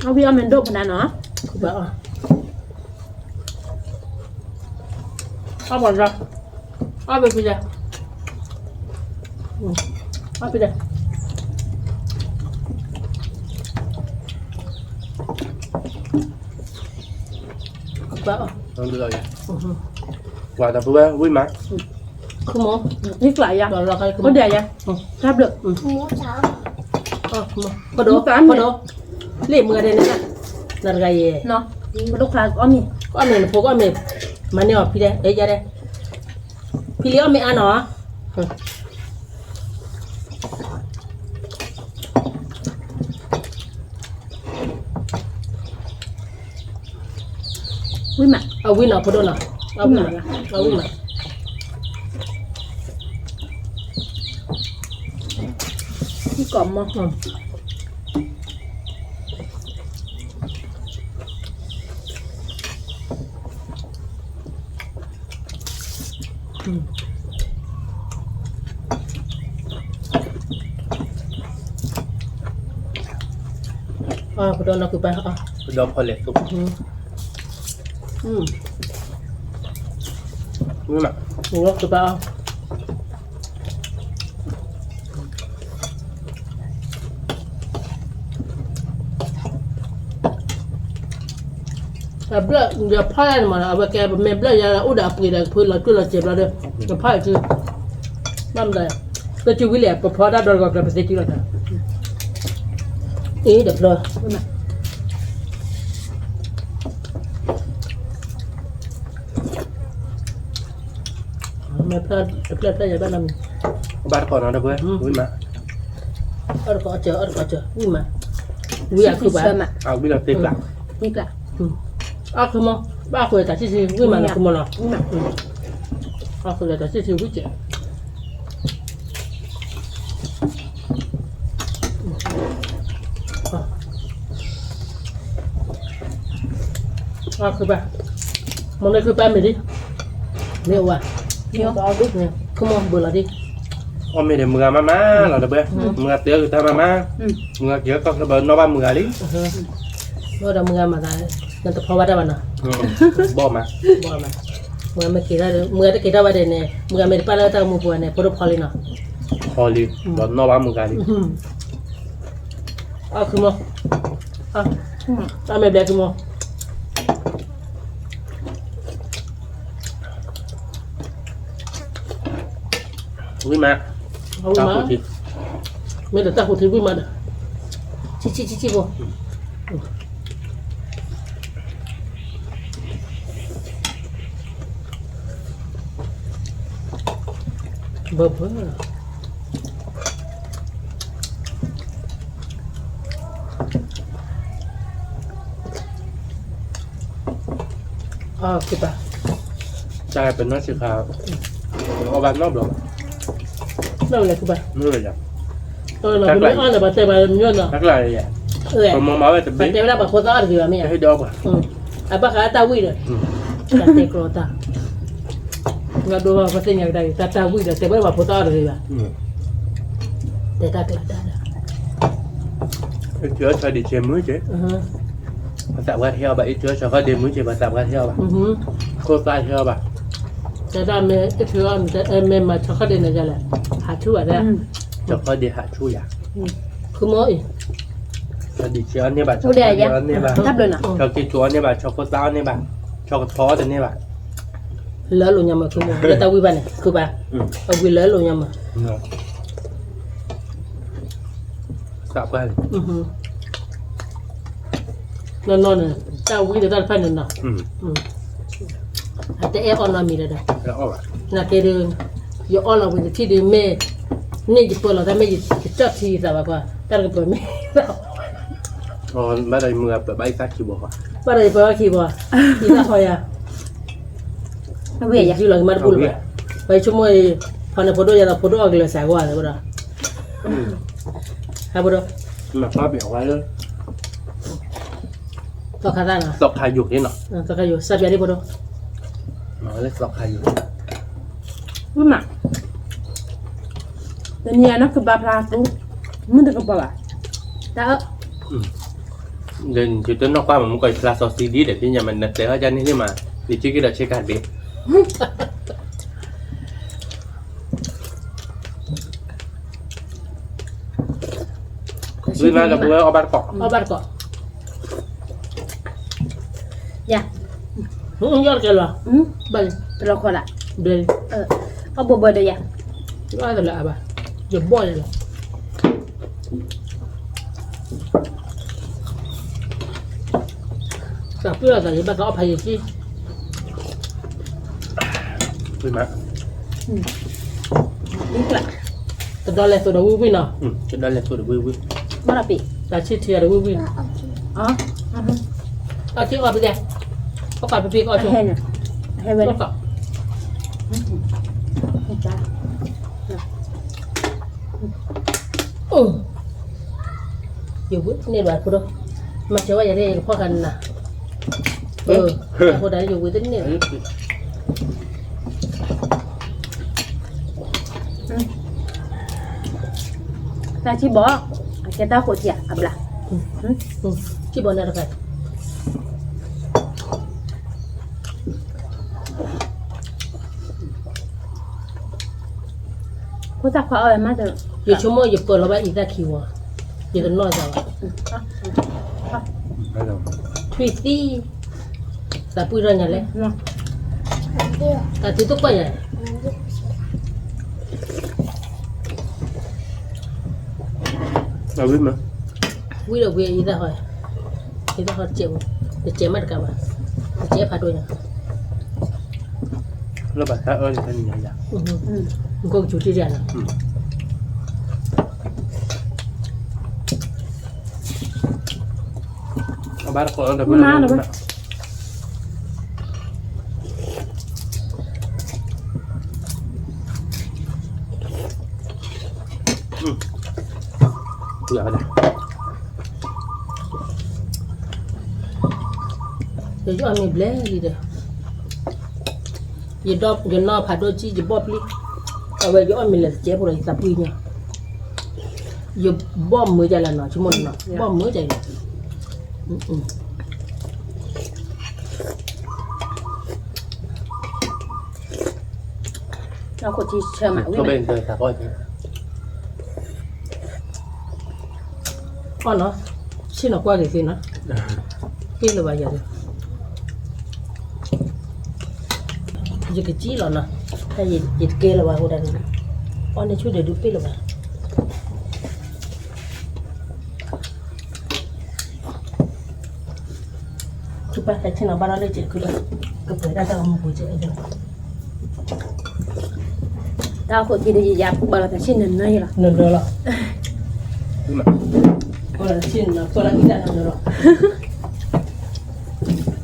အီၣ်မ့ၢ်ဒိၣ်ဖနၤနီၤ, အီၣ်ပှၤ, အီၣ်ဘၣ်ဖံလဲၣ်, အီၣ်ဖံလဲၣ်. ပှၤတပဝဲဝံၣ်မး, ခိၣ်မိၢ်, နံၣ်ကျးယါ, အိၣ်ဒၣ်ယါ, တၢ်ဘျုး, ဖိဒိၣ်, ဖိဒိၣ်, လ့ၣ်မုၢ်ဂၤဒဲးန့ၣ်, နတဂၤယဲ, ဖိဒိၣ်ခါကအီၣ်မ့ၤ, ကအီၣ်မ့ၤနဖိကအီၣ်မ့ၤ, မၤန့ၢ်အီၤဖံဒဲး, ယါဒဲး, ဖံလံအီၣ်မ့ၤအါနီၤ. အ ဝံၣ်မး, အဝံၣ်နီၤ ဖိဒိၣ်နီၤ, အဝံၣ်မး, အဝံၣ်မး, ထံကီၢ်မီၢ်, ပဒီနီၢ်ကုပၢ်, ပဒီဖီလဲၣ်သိး, နီၢ်ကုပၢ်, အဘျၢၣ်ယဖီၣ်ယၤန့ၣ်မး အဝဲကဲပမ့ၢ်ဘျၢၣ်ယၤအိၣ်ဒီးအပှ့ၤဒီးကဖုလီၤကျိၣ်လီၤစဲးဘျီဒီး ယဖီၣ်ယၤစု, ဘၣ်မတၤ, ပစုဝံၤလဲၣ် ပဖီတၢ်ဒီတဂီၤကျၢၤ ပသ့စုလီၤတၢ်, အ့ တဖျၢၣ် မ့ၢ်ဖျၢၣ်တဖျၢၣ်ဖျၢၣ်ယၤဘၣ်နီတမံၤ, ဘၣ်တကိးနီတဘျီ, ဝံၣ်မး, အီၣ်တကိးအီၣ်စၢၤ အီၣ်တကိးအီၣ်စၢၤ ဝံၣ်မး, ဝံၣ်အီၣ်ခုဘၣ်, ဝံၣ်လီၤသ့ကျါ, ဝံၣ်ကျါ, အီၣ်ခုမီၢ်, ဘၣ်အီၣ်ခုဒီးတၢ်ဆံၣ်ဆံၣ် ဝံၣ်မးလီၤခုမီၢ်လီၤ, အီၣ်ခုဒီးတၢ်ဆံၣ်ဆံၣ်ဝံၣ်စဲး အီၣ်ခုဘၣ်, မ့ၢ်လၢခုဘၣ်မ့ၢ်ဒ်, မ့ၢ်ဝဲ, ခုမီၢ်ဘၣ်လီၤဒ်, အီၣ်မ့ၢ်ဒီးမုၢ်ဂၤမါမါလီၤတဘျီ, မုၢ်ဂၤသ့အီၣ်ကတၢၢ်မါမါ, မုၢ်ဂၤက့ၤကီၢ်ချၢဘၣ်နီၣ်ဘၣ်မုၢ်ဂၤလံ, ဘၣ်ဒီးမုၢ်ဂၤမၤသး, နတဖီဘၣ်တၢ်ဘၣ်နီၤ, ဘီၣ်မး, ဘီၣ်မး, မုၢ်ဂၤမ့ၢ်က့ၤထီၣ်ဒီး မုၢ်ဂၤတက့ၤထီၣ်ဘၣ်ဒီးန့ၣ် မုၢ်ဂၤမ့ၢ်တပာ်လၢတၢ်ဂီၤမူပူၤန့ၣ် ဖိဒိၣ်ဖီလံနီၤ, ဖီလံ, ဒီးနီၣ်ဘၣ်မုၢ်ဂၤလံ, အီၣ်ခုမီၢ်, အီၣ်မ့ၢ်ဘျဲခုမီၢ် ဝံၣ်မး, ဝံၣ်မး, တၢ်ဃိထံ, မ့ၢ်ဒီးတၢ်ဃိထံဝံၣ်မးဒီး, ဆံၣ်ဆံၣ်ဆံၣ်ဆံၣ်ဖိ, ဘၢဘၢ အီၣ်က့ၤဘၣ်, တၢ်ပနီၢ်ဆံးခါ, အီၣ်ဘၣ်နီတဘျီဘၣ်, နီၢ်ဝဲလဲၣ်ကဘၣ်, မ့ၢ်ဝဲလဲၣ်, အီၣ်လီၤ ပမ့ၢ်အီၣ်လၢၤဘၣ်တဲဘၣ်မညီနီၤ, တၢ်ကျါယဲ, ပမၤမၤဝဲတဘ့ၣ်, ပတဲဝဲဒၣ်ပှၤဖိသၣ်အီၣ်တဂ့ၤဘၣ်မ့ၢ်ဧါ, ဟဲဒီးပှၤ, အဘၣ်ဃးတၢ်ဝံၣ်ဒီး, တၢ်တဲကျီတၢ်, ငါဒိဘၣ်ပသ့ၣ်ညါကဒါက့ၤ တၢ်တၢ်ဝံၣ်ဒီး တဲဝဲဒၣ်ပှၤဖိသၣ်အီၣ်တဂ့ၤဘၣ်, တဲတၢ်ကျါတၢ်ဒီး အ့ၣ် ထံအီၣ်ဆီဒံးဆဲးမုၢ်က့, ပသးပှၢ်တဟ့ၣ်အီၣ်ဘၣ် အ့ၣ် ထံအီၣ်ဆီဃီဒ့မုၢ်က့ ပသးပှၢ်တဟ့ၣ်အီၣ်ဘၣ်, ခိၣ်သၣ်တဟ့ၣ်အီၣ်ဘၣ်, တဲဒၣ်မ့ၢ်အ့ၣ် ထံအီၣ် မ့ၢ်မၤဆီဃီဒ့န့ၣ်ယလဲၣ်, ဟးဆူၣ်ဘၣ်တဲ, ဆီဃီဒ့ဟးဆူၣ်ယၤ, ခူမီၢ်အံၤ, ဆီဒံးဆဲးအီၣ်န့ၢ်ဘၣ် ဆီဃီဒ့အီၣ်န့ၢ်ဘၣ်, ဆီက့ၤထူအီၣ်န့ၢ်ဘၣ် ဆီခိၣ်သၣ်အီၣ်န့ၢ်ဘၣ်, ဆီကထီအီၣ်တန့ၢ်ဘၣ် လၢအလိၤညါမး ခူမီၢ် လၢတၢ်ဝံၣ်ဘၣ်န့ၣ် ခူဘၣ်, အဝံၤလၢအလိၤညါမး, သးပှၢ်လံ, နီၢ်နီၢ်န့ၣ် တၢ်ဝံၣ်ဒီးတၢ်တဖၣ်န့ၣ်နီၤ, အတအဲၣ်အီၣ်နီတမံၤဒီး, နာ်က့ဒီး, ယအီၣ်လီၤဝံၤတထံၣ်ဒီးမ့ၢ်, န့ၣ်ယပၢလီၤတၢ်မ့ၢ်ယကၠီၣ်ထံယသးဘၣ်ကွၢ် တၢ်တကပၢၤမ့ၢ် ဘၣ်ဒီးယမုၢ်ဂၤပၢဘၣ်အံသၣ်ခံဘီ, ဘၣ်ဒီးယပၢဘၣ်ခံဘီ, အံသၣ်ဟီယၤ, ယလီၤကမၣ်တဘူၣ်လၢၤဘၣ်, ပှၤယဆိကမိၣ်အံၤ, ဖီန့ၣ်ဖိဒိၣ်ယၤဒီးဖိဒိၣ်အီၣ်ကလၢၤစးဂီၢ်လၢဘၣ်ဒီး, ဟဲဖိဒိၣ်, သီခါသၣ်နီၤ, သီခါယိာ်န့ၣ်နီၤ, သီခါယိာ် စၢ်ပျးဒ်ဖိဒိၣ်, မၤလၢသီခါယိာ်, ဝံၣ်မး, တနံၤအံၤနီၢ်ကဘၣ်ဖျါသူ, မုၢ်တကပီၤဘၣ်, တၢ်အၢ ဒီးယတနီၢ်ကွၢ်မး မုၢ်ကီးယဖျါစီဆှံဒ်ဒီး ဖဲညါမး နတဲဟီၣ်ကန့ၣ်န့ၣ်မး ယထံၣ်က့ၤဒီးဆ့ကၤဒ့, ဝံၣ်မးဒီးပဝဲအီၣ်ဘၣ်တကိး, အီၣ်ဘၣ်တကိး, ယၤ, ယီၣ်တကဲလီၤ, ဘၣ်, တလီၤခီလၢ, အီၣ်ဘိဘၣ်ဒီးယၤ, ယဘီၣ်ယလီၤ တၢ်ပှၢ်အသးယဘၣ်ကအီၣ်ဖးယံာ်က့, ဝံၣ်မး, တဒီလဲၤသိးဒီးဝံၣ်ဝံၣ်နီၤ, တဒီလဲၤသိးဒီးဝံၣ်ဝံၣ်, တၢ်ဆံၣ်ထံအီၤဒီးဝံၣ်ဝံၣ်, အီၣ်ထံအီၣ်ဖဲလဲၣ်, ပကပပ့ကီၢ်ဆိ ဟဲဝဲ ယဝံၤန့ၣ်ဘၣ်ခိၣ်ဒီး မၤစၢၤဝဲယၤန့ၣ် ယကဖီၣ်ဃာ်နၤ အဃိဒၣ်ယဝံၤတန့ၢ်ဘၣ် တၢ်ထံၣ်ဘီ, အကဲတၢ်ဃိးထံၣ်ဧါ, အဘျါ, ထံၣ်ဘီနၤတခါ, ဖိသၣ်ခွါအီၣ်ဝဲမး, ယဆိကမိၣ်ယပၢၤလီၤဘၣ်အံၤသၣ်ခံဝီ, ယတနီၢ်သးဘၣ်, ထွံၣ်သံ, သးပှံၢ်ထီၣ်ညါလဲၣ်, တၢ်သုတကွၢ်ယၤ ဝံၤဒီးဝံၤအံၤသၣ်ဟီ, အံၤသၣ်ဟီတစဲး, တစဲးမးတကးဘၣ်, တစဲးဖးဒိၣ်ညါ, လၢဘၣ်သးအၢန့ၣ်, နကိးကစူၤတံၢ်တယၤလီၤ, အဘၣ်တကိးလၢတမ့ၢ် ယအီၣ်မ့ၤဘျဲၣ်လံဒီး, ယနီၢ်ဖးဒိၣ်ကံၣ် ယဘီၣ်ပျံၤ, အဝဲယအီၣ်မ့ၤလၢတစဲးဖိဒီး ယသးပှံၢ်ညါ, ယဘီၣ်မုာ်ဒ်လဲၣ်နီၤ, ယဘီၣ်မုာ်ဒ်လဲၣ် အီၣ်နီၤ, ဆ့ၣ်နီၤကွၢ်က့ၤသ့နီၤ, တ့ၢ်လၢၤဘၣ်ယၤ, ယကစံၣ်လီၤနီၤ, ယတကဲလၢၤဘၣ်အဃိဒၣ်န့ၣ်, အီၣ်န့ၢ်ဆူၣ်ဒီးဒုးပ့ၢ်လၢၤဘၣ် ထူၣ်ပှၢ်သဲဆ့ၣ်နီၤဘၣ်ထီၣ်လၢစဲးခုလၢ, ကပှဲၤဒၣ်တၢ်ဂီၤမူပူၤစဲး, တၢ်အိၣ်ခိးခံဒီးယယၤပှၤလီၤသးဆ့ၣ်နီၤနၢၤယလီၤ, နၢၤနၢၤလီၤ, ပှၤလီၤသးဆ့ၣ်နီၤနၢၤလီၤ,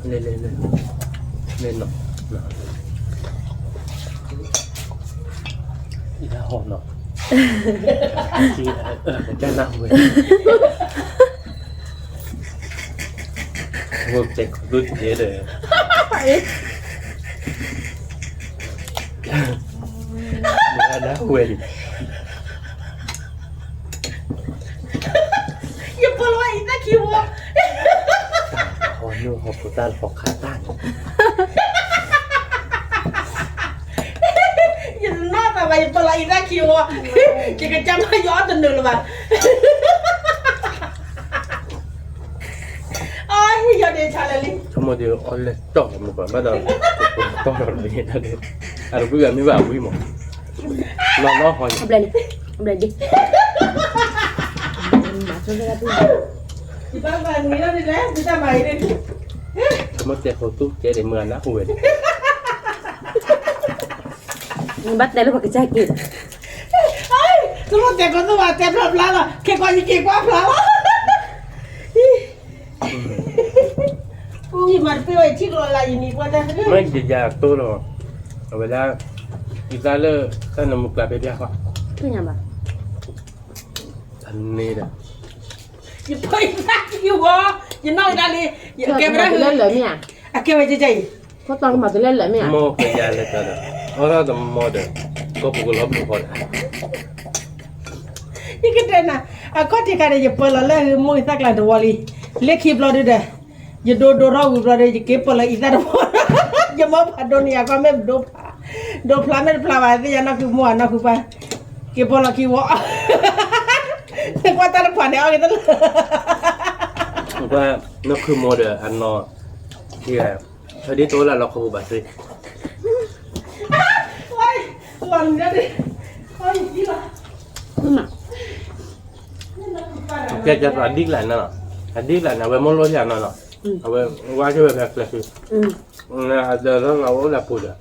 လဲၤလဲၤလဲၤ, လဲၤနီၤ, အံၤဟီနီၤ, တၢ်နၢ်ဟူဝဲ ဝဲတဲခိၣ်သူၣ်တဲဒီး, နၢ်ဟူဝဲန့ၣ်, ယပၢၤလီၤအံၤသၣ်ခံဝီ, ဟီနုၢ်ဟီဖိတၢ်လီၤခါတၢ်န့ၣ် ယတနီၢ်သးဘၣ် ယပၢၤလီၤအံၤသၣ်ခံဝီ, ယကစၢ်မၤယအီၣ်တနုာ်လၢၤဘၣ်, အီ ယဒ့ဆါလၢလံ ဆိကမိၣ်ဒ်အီၣ်လဲၣ်တီၢ်မူပှၤဘၣ်ဒီး, တီၢ်လီၤလီၤယဲဒၣ်, အတဘှံးဂၤမ့ၢ်ဘၣ်ဝံၤမး, လီၤလီၤဟီ, ဘျဲၣ်ဒ့, ဘျဲၣ်ဒ့, ဆိကမိၣ်တဲခိၣ်သူၣ်တဲဒီးမုၢ်အနၢ်ဟူဝဲန့ၣ်, ဘၣ်တဲလၢပကစၢ်က့ၤ ဆိကမိၣ်တဲခိၣ်သူၣ်ဘၣ်တဲဖျါဖျါလီၤ, ခဲကွၢ်ယက့ၤကွၢ်ဖျါလီၤ, ယမၤတပ့ၢ်ဝဲထံၣ်ကျီလၢယမံၤပှၢ်တၢ်, မ့ၢ်ယယၤတိၢ်လီၤ, အဝဲဒၣ်, ယသးလၢ, တၢ်နမူကျါဖဲပျၢ်ဃီ, တန့ၣ်ဒီး, ယပၢၤယသၣ်ခံဝီ, ယနီၢ်ကဒါလံ, အကဲဝဲဒၣ်လၢလၢာ်မ့ၢ်ဧါ, အကဲဝဲကဲကဲအံၤ, ဖိသၣ်ကမၤတလဲလၢာ်မ့ၢ်ဧါ, မ့ၢ်ကယၤလဲၤတၢ်ဒီး, အီၣ်ထီၣ်တမီၤဒီး, ကီၢ်ပူၤကလီၤဘျုးဃီဒီး ယကတဲနၤ, အခီၣ်ထံးခါန့ၣ် ယပၢၤလီၤလၢမိၢ်အံသၣ်ကျါတဝီလံ, လၢခံဘျီဒုဒီး, ယဒိဒိထီၣ်ဝံၤဘျီဒီး ယက့ၤပၢၤလီၤအံသၣ်တဝီ, ယမ့ၢ်ဖးဒိၣ်န့ၢ်ယၤကွၢ်မ့ၢ်ဒိဖျါ, ဒိဖျါမ့ၢ်တဖျါဘၣ် သ့ၣ်ညါနီၢ်ခုမိၢ်အနီၢ်ခုပၢ်, က့ၤပၢၤလီၤခံဝီ, ကွၢ်တၢ်တဖၣ်န့ၣ် အီၣ်က့ၤတလၢ ကွၢ်, နီၢ်ခုမိၢ်ဒီးအနီၢ်, ဟဲဒ်သိးလၢလီၢ်ခီပူၤဘၣ်သ့, ကဲကဲအဒံကလးန့ၣ်လီၤ, အဒံကလးန့ၣ် အဝဲမိၢ်လိၣ်ယၤနီၢ်နီၢ်, အဝဲဝါက့ၤဝဲဖဲကျဲဃု, အဒီးလီၤလီၤအိၣ်လၢပူၤဒီး,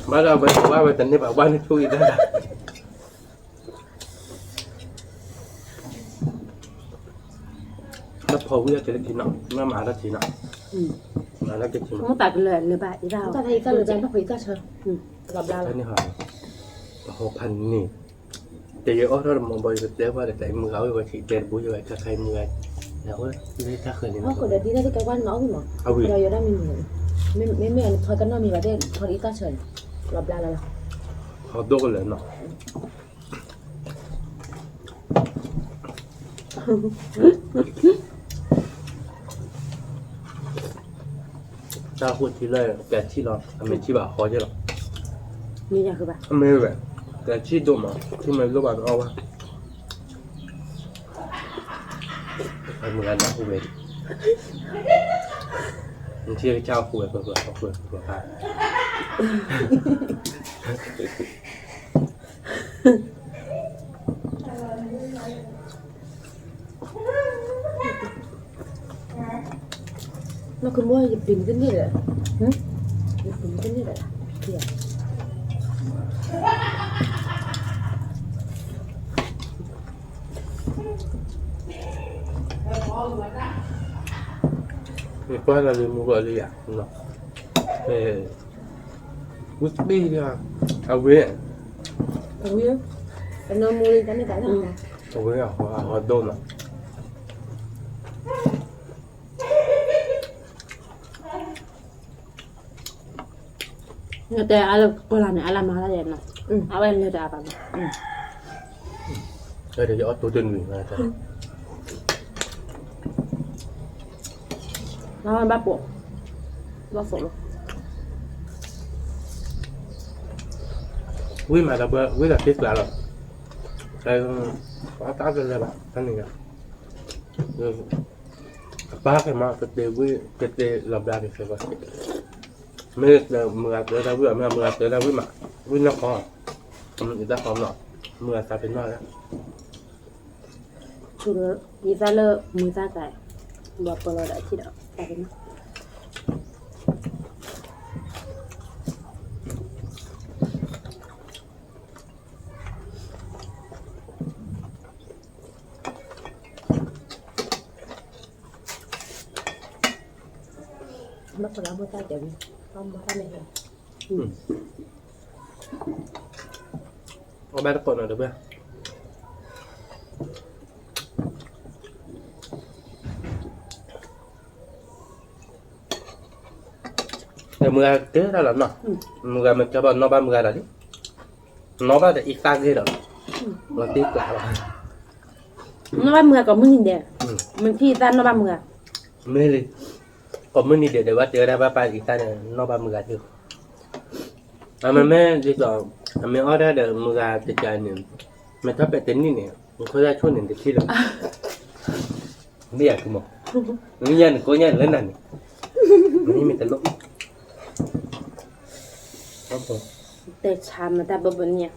ဘၣ်ဒီးအဝဲဝါဝဲတန့ၢ်ဘၣ် ဝါန့ၣ်ဆိၣ်ဂ့ၤတၢ်လၢ လၢဖီဝံၤအကဲလၢထံနီၤ, မ့ၢ်မၤတၢ်ထံနီၤ, မ့ၢ်သးကလၢာ်လၢၤဘၣ် အံသၣ်ဟီ အံသၣ်လၢၤဘၣ် နီၢ်ခိအံသၣ်ဆၢ ဘျါလီၤ ဟီဖးန့ၣ် တယအီၣ်ထီၣ်တမီဘီယကတဲပှၤဒီး တၢ်အံမုၢ်ဂၤဝဲပှၤဆံးတဲတဘိယဝဲခါခါအံမုၢ်ဂၤ ဟီၣ်ခိၣ်ဒီးဒ်တၢ်တကဲပှၤနီၢ်အီၣ်ဝံၣ်မး အဝံၣ်ဒီးယိၤဒၣ်မံၤမံၤ မ့မ့ၢ်အနထီတၢ်နီတမံၤဘၣ်သ့ၣ် ထီဒီးအံသၣ်ဆၢန့ၣ် လီၤဘျါလီၤလီၤ ဟီၣ်ဒိၣ်ကလၢာ်နီၤ တၢ်ဃိထံလၢကဲထံလီၤ အမ့ၢ်ထံဘၣ်ဟီယဲလီၤ မ့ၢ်ဝဲ ကဲထံဒိၣ်မး ထံမ့ၢ်လိၣ်ဘၣ်တအီၣ်ဝဲ အမုၢ်ဂၤနၢ်ဟူဝဲ နထံကစၢ်ဟီၣ်ခိၣ်ဝဲ ပှၤပှၤပှၤပှၤပှၤ နီၢ်ကမိၣ် ယပျံၤမ့ၢ်တန့ၢ်ဒီး ယပျံၤမ့ၢ်တန့ၢ်ဒီး ယကွၢ်လီၤလၢမူကီၢ်လံဧါ ဝံသံၣ် အဝဲ အဝဲ အနီၢ်မူလံတၢ်န့ၣ်တၢ်လီၤ အဝဲအဟီဒိၣ်နီၤ နတဲအါလၢကီၢ်လၢ်န့ၣ် အါလၢမၤလၢယဲနီၤ အဝဲလဲၤတၢ်အါဘၣ်မး အဝဲယအီၣ်တိၢ်တနွံမး ဘၣ်ပိာ် ဘၣ်သိးလီၤ ဝံၣ်မးဒီး ဝံၣ်ဒီးတ့ကျးလီၤ အတၢ်တလဲၤဘၣ် တၢ်န့ၣ် အပၢ်ကမၤကတ့ဝံၣ် ကတ့လီၤဘျါက့ၤစ့ၢ်ကီး မ့ၢ်မုၢ်ဂၤတဲတၢ်ဝံၣ်ဘၣ် မ့ၢ်မုၢ်ဂၤတဲတၢ်ဝံၣ်မး ဝံၣ်နီၢ်ကီၢ် အတၢ်ကီမး မုၢ်ဂၤသးပ့ၤနီၣ်လၢ ဆိလၢ ယသးလၢမုၢ်သၣ်ကါ ဘၣ်ပၢလီၤဒီးအထံဒီး သးပ့ၤနီၣ် ဘၣ်ပလီၤမိၢ်သၣ်ကဲဝံၤ ဘၣ်မိၢ်သၣ်န့ၣ် အဘၣ်တကိးနီၤတဘၣ် မုၢ်ဂၤကဲတၢ်လီၤနီၤ မုၢ်ဂၤမ့ၢ်ကဲဘၣ်နီၢ်ဘၣ်မုၢ်ဂၤလီၤလံ နီၢ်ဘၣ်ဒီးအံသၣ်ဂ့ၤဒီး လီၤတ့ကျးလီၤ နီၢ်ဘၣ်မုၢ်ဂၤကိးမုၢ်နံၤဒဲး မ့ၢ်ထံၣ်အံသၣ်နီၢ်ဘၣ်မုၢ်ဂၤ မ့ၢ်လံ ကိးမုၢ်နံၤဒဲးဒီး ဘၣ်တဲဝဲဒၣ်ဘၣ်ပၢ်အံသၣ်ဒီးနီၢ်ဘၣ်မုၢ်ဂၤဒု အမ့မ့ၢ်ဒ်သိး အမ့ၢ်အီၣ်ဒၣ်ဒီးမုၢ်ဂၤတကးန့ၣ် မ့ၢ်ထီၣ်ပဲာ်တနံၣ်န့ၣ် နခိၣ်သၣ်ဆိၣ်န့ၣ်တထံၣ်လၢၤဘၣ် မ့ၢ်ယၤကမီၤ မ့ၢ်ယၤနကိးညါလၢနၤန့ၣ် မ့မ့ၢ်တလိၣ် တဲဆါမတၢ်ဘၢဘၢန့ၣ်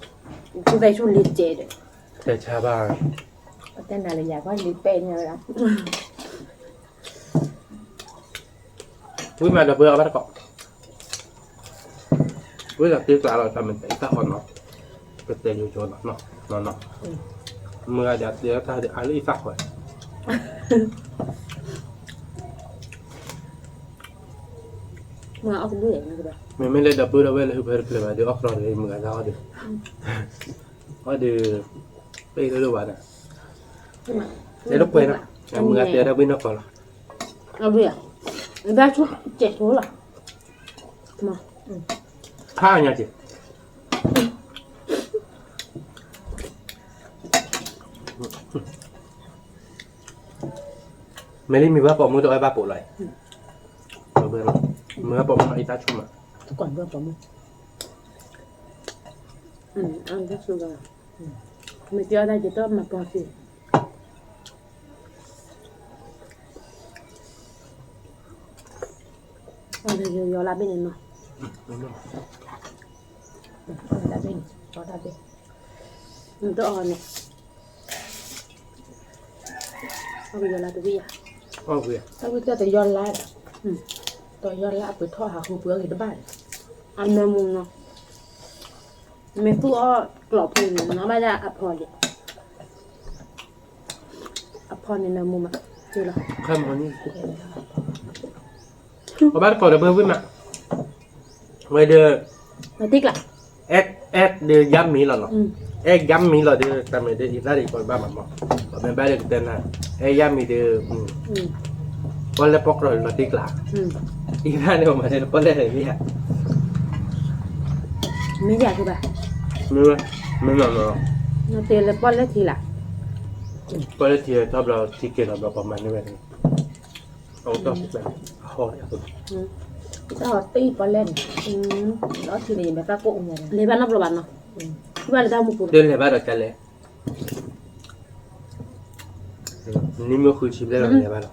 ခိၣ်သၣ်ဆိၣ်လံကဲဒီး တဲဆါဘၣ် တဲနၤလၢယၤကွၢ်လံပဲာ်ညါဝဲဒၣ် ဝံၣ်မးဒီးပှၤအီၣ်ဘၣ်တကိး ဝံၣ်ဒီးတ့ကျးလီၤတၢ်မ့ၢ်တၢ်အံသၣ်ဃီနီၤ ပတဲယိယိနီၤ နီၤနီၤ မုၢ်ဂၤဒီးတ့တၢ်ဒီးအါလၢအံသၣ်ဃီ မ့မ့ၢ်လၢဒီပုၢ်ဒီဝဲၢ်လၢဟုဖၢတဖျၢၣ်ဘၣ်ဒီး အီၣ်ကြီဒီးမုၢ်ဂၤတၢ်အီၣ်ဒီး အီၣ်ဒီး ပ့ၢ်လၢလၢဘၣ်ဒီး တဲတပှဲၤနီၤ မုၢ်ဂၤတဲဒၣ်ဝံၣ်နီၢ်ကီၢ်လီၤ အဝဲ ဘၣ်ဆူၣ်ကဲးဆိလီၤ ခါညါက့ၤ မ့ၢ်လံမ့ၢ်ဘၣ်ပိာ်မုၣ်တအီၣ်ဘၣ်ပိာ်လီၤ မ့ၢ်ဘၣ်ပိာ်မုၣ်အံသၣ်ဆိၣ်မး ကွၢ်ဘၣ်ပိာ်မုၣ် အံသၣ်ဆိၣ်လီၤ မ့ၢ်ကဲအီၣ်တၢ်က့ၤတမၤပှၤက့ၤ အီၣ်လၢယီၤလၢဘ့ၣ်န့ၣ်နီၤ လၢဘ့ၣ်န့ၣ် အီၣ်တၢ်ဘ့ၣ် နတအီၣ်န့ၣ် အီၣ်ကယီၤလၢတဝံၣ်ယၤ အီၣ်ဝံၣ် တၢ်ဝံၣ်တၢ်တယီၤလၢ တယီၤလၢအပှ့ၤထီၣ်ဟးဃုပှ့ၤအီၣ်ဂ့ၤတဘၣ်န့ၣ် အမၤမူနီၤ မ့ၢ်သူၣ်အီၣ်ကျီၢ်ဖိန့ၣ် နီၢ်ဘၣ်ဒၣ်အဖီလံ အဖီန့ၣ်နမူမး လီၤ ခါမီၤန့ၣ် ခါမီၤန့ၣ် အဘၣ်တကိးဒီးပဝံၣ်မး, ဝဲဒီး, အဲၣ်ဒုးယါမံၤလီၤနီၤ, အဲၣ်ယါမံၤလီၤဒီး တၢ်မ့ၢ်ဒ်အံၤသၣ်ဒ်ကိးဘၣ်မးမး, ပမ့ၢ်ဘၣ်ဒီးကတဲနၤ, အဲၣ်ယါမံၤဒီး, ပီၣ်လဲၣ်ပီၣ်ကြၢးလီၤတံၢ်ကျါ, အံၤသၣ်န့ၣ်မးန့ၣ်ပီၣ်လဲၣ်န့ၣ်, မ့ၢ်ယၤဘၣ်, မ့ၢ်, မ့ၢ်နီၤနီၤ, တဲလၢပီၣ်လဲၣ်ထံလၢ်, ပီၣ်လဲၣ်ထံထီၣ်ဘျီထံက့ၤလီၤဘျီပမၤန့ၢ်ဝဲန့ၣ်, အအိၣ်တၢ်, အဟီၣ်, တၢ်ဟီၣ်တံၢ်ပီၣ်လဲၣ်န့ၣ်, လီၤထံန့ၣ်ယမဲာ်သၣ်ကိၣ်အူညါန့ၣ်, လဲၤဘၣ်နီတဘျီဘၣ်နီၤ, ဘၣ်လၢတၢ်မူပူၤ, လဲၤဘၣ်ဒီးကလဲၣ် နံၣ်မ့ၢ်ဃုဆံဘျဲၣ်လီၤလဲၤဘၣ်လီၤ,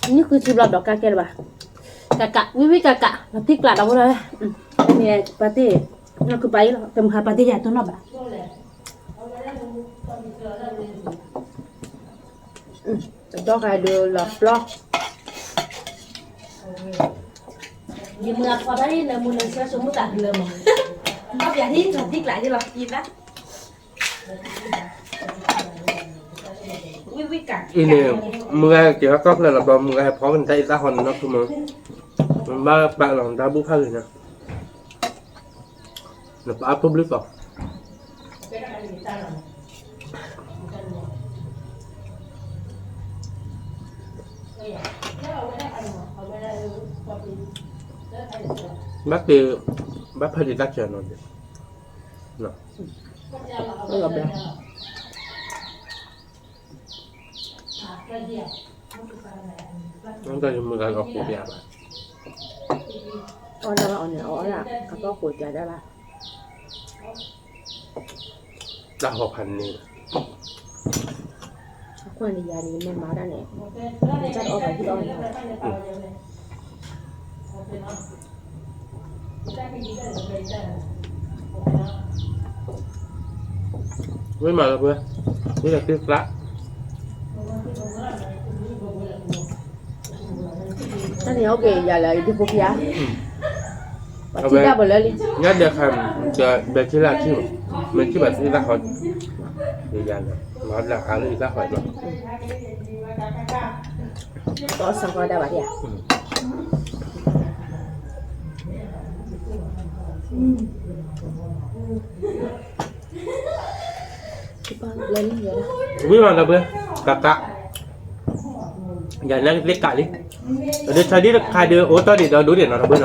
နံၣ်ဃုဆံဘျီဒီးကါကဲလၢၤဘၣ်, ကးကး ဝံၣ်ဝံၣ်ကးကး လီၤတံၢ်ကျါဒီးဖိလီၤ, န့ၣ်ပာ်တ့ၢ်, နကုပာ်အံၤလီၤ တမုၢ်ဟါပာ်တ့ၢ်ယၤတိၢ်နီၣ်ဘၣ်, တဒီဃာ်ဒုးလီၤပျီ, ယမုၢ်အဖီတၢ်အံၤ နမုၢ်နဆၢဆိမုၢ်သးကလၢမး, ဘၣ်ပျးထံလီၤတံၢ်ကျါယလီၤတံၢ်ဘၣ် အံၤန့ၣ်, မုၢ်ဂၤက့ၤဟဲကီၢ်ဖျဲၣ်လီၤဘျီ မုၢ်ဂၤဟဲဖီကနတၢ်အံၤသၣ်ဟီန့ၣ်နီၢ်ခိမး, နဘၣ်ပာ်လီၤနတၢ်ဘူၣ်ဖးဂ့ၤန့ၣ်, နပာ်အါထီၣ်ဘျုးသီး ဘၣ်က့ၤ, ဘၣ်ဖဲဒံးတၢ်စၢၤနီၤ, တၢ်ယမုၢ်ဂၤလီၤဃိးပျးဘၣ်, အီၣ်ဒၣ်ဘၣ်အီၤန့ၣ် အီၣ်ဒၣ်အကီၢ်ဃိးပျးဒၣ်ဘၣ်, တၢ်ဟီဖးန့ၣ်, အဃိန့ၣ်ယၤန့ၣ် ယမ့ၢ်မၤဒၣ်န့ၣ်, တၢ်တအီၣ်ဘၣ်ဟံၣ်အီၣ်န့ၣ်, ဝံၣ်မးလၢပှဲၤ, ဝံၣ်လၢသ့ၣ်သၣ် တၢ်န့ၣ်အိၣ်က့ၤယၤလၢယဒုးဖိဖျါ, ပှၤထံၣ်တၢ်ပလၢလံ, ညါဒဲးခါ, ဘဲထံၣ်လၢအထံၣ်မး, မ့ၢ်ထံၣ်ဘၣ်သ့ၣ်သၣ်ဃီ, ယၤလၢ, မၤဘျါအါလၢယသၣ်ဃီ, တအီၣ်ဆၢဃီဒၣ်ဘၣ်ဒၣ်ဧါ ဝံၣ်မးဒီပုၢ်, ကးကး, ယၤန့ၣ်ကသ့ကးလံ, ဒီးဆၢဒ်တခါဒီး အိၣ်တ့ၢ်ဒံးဒီးဒိၣ်ဒံးနီၤဒီပုၢ်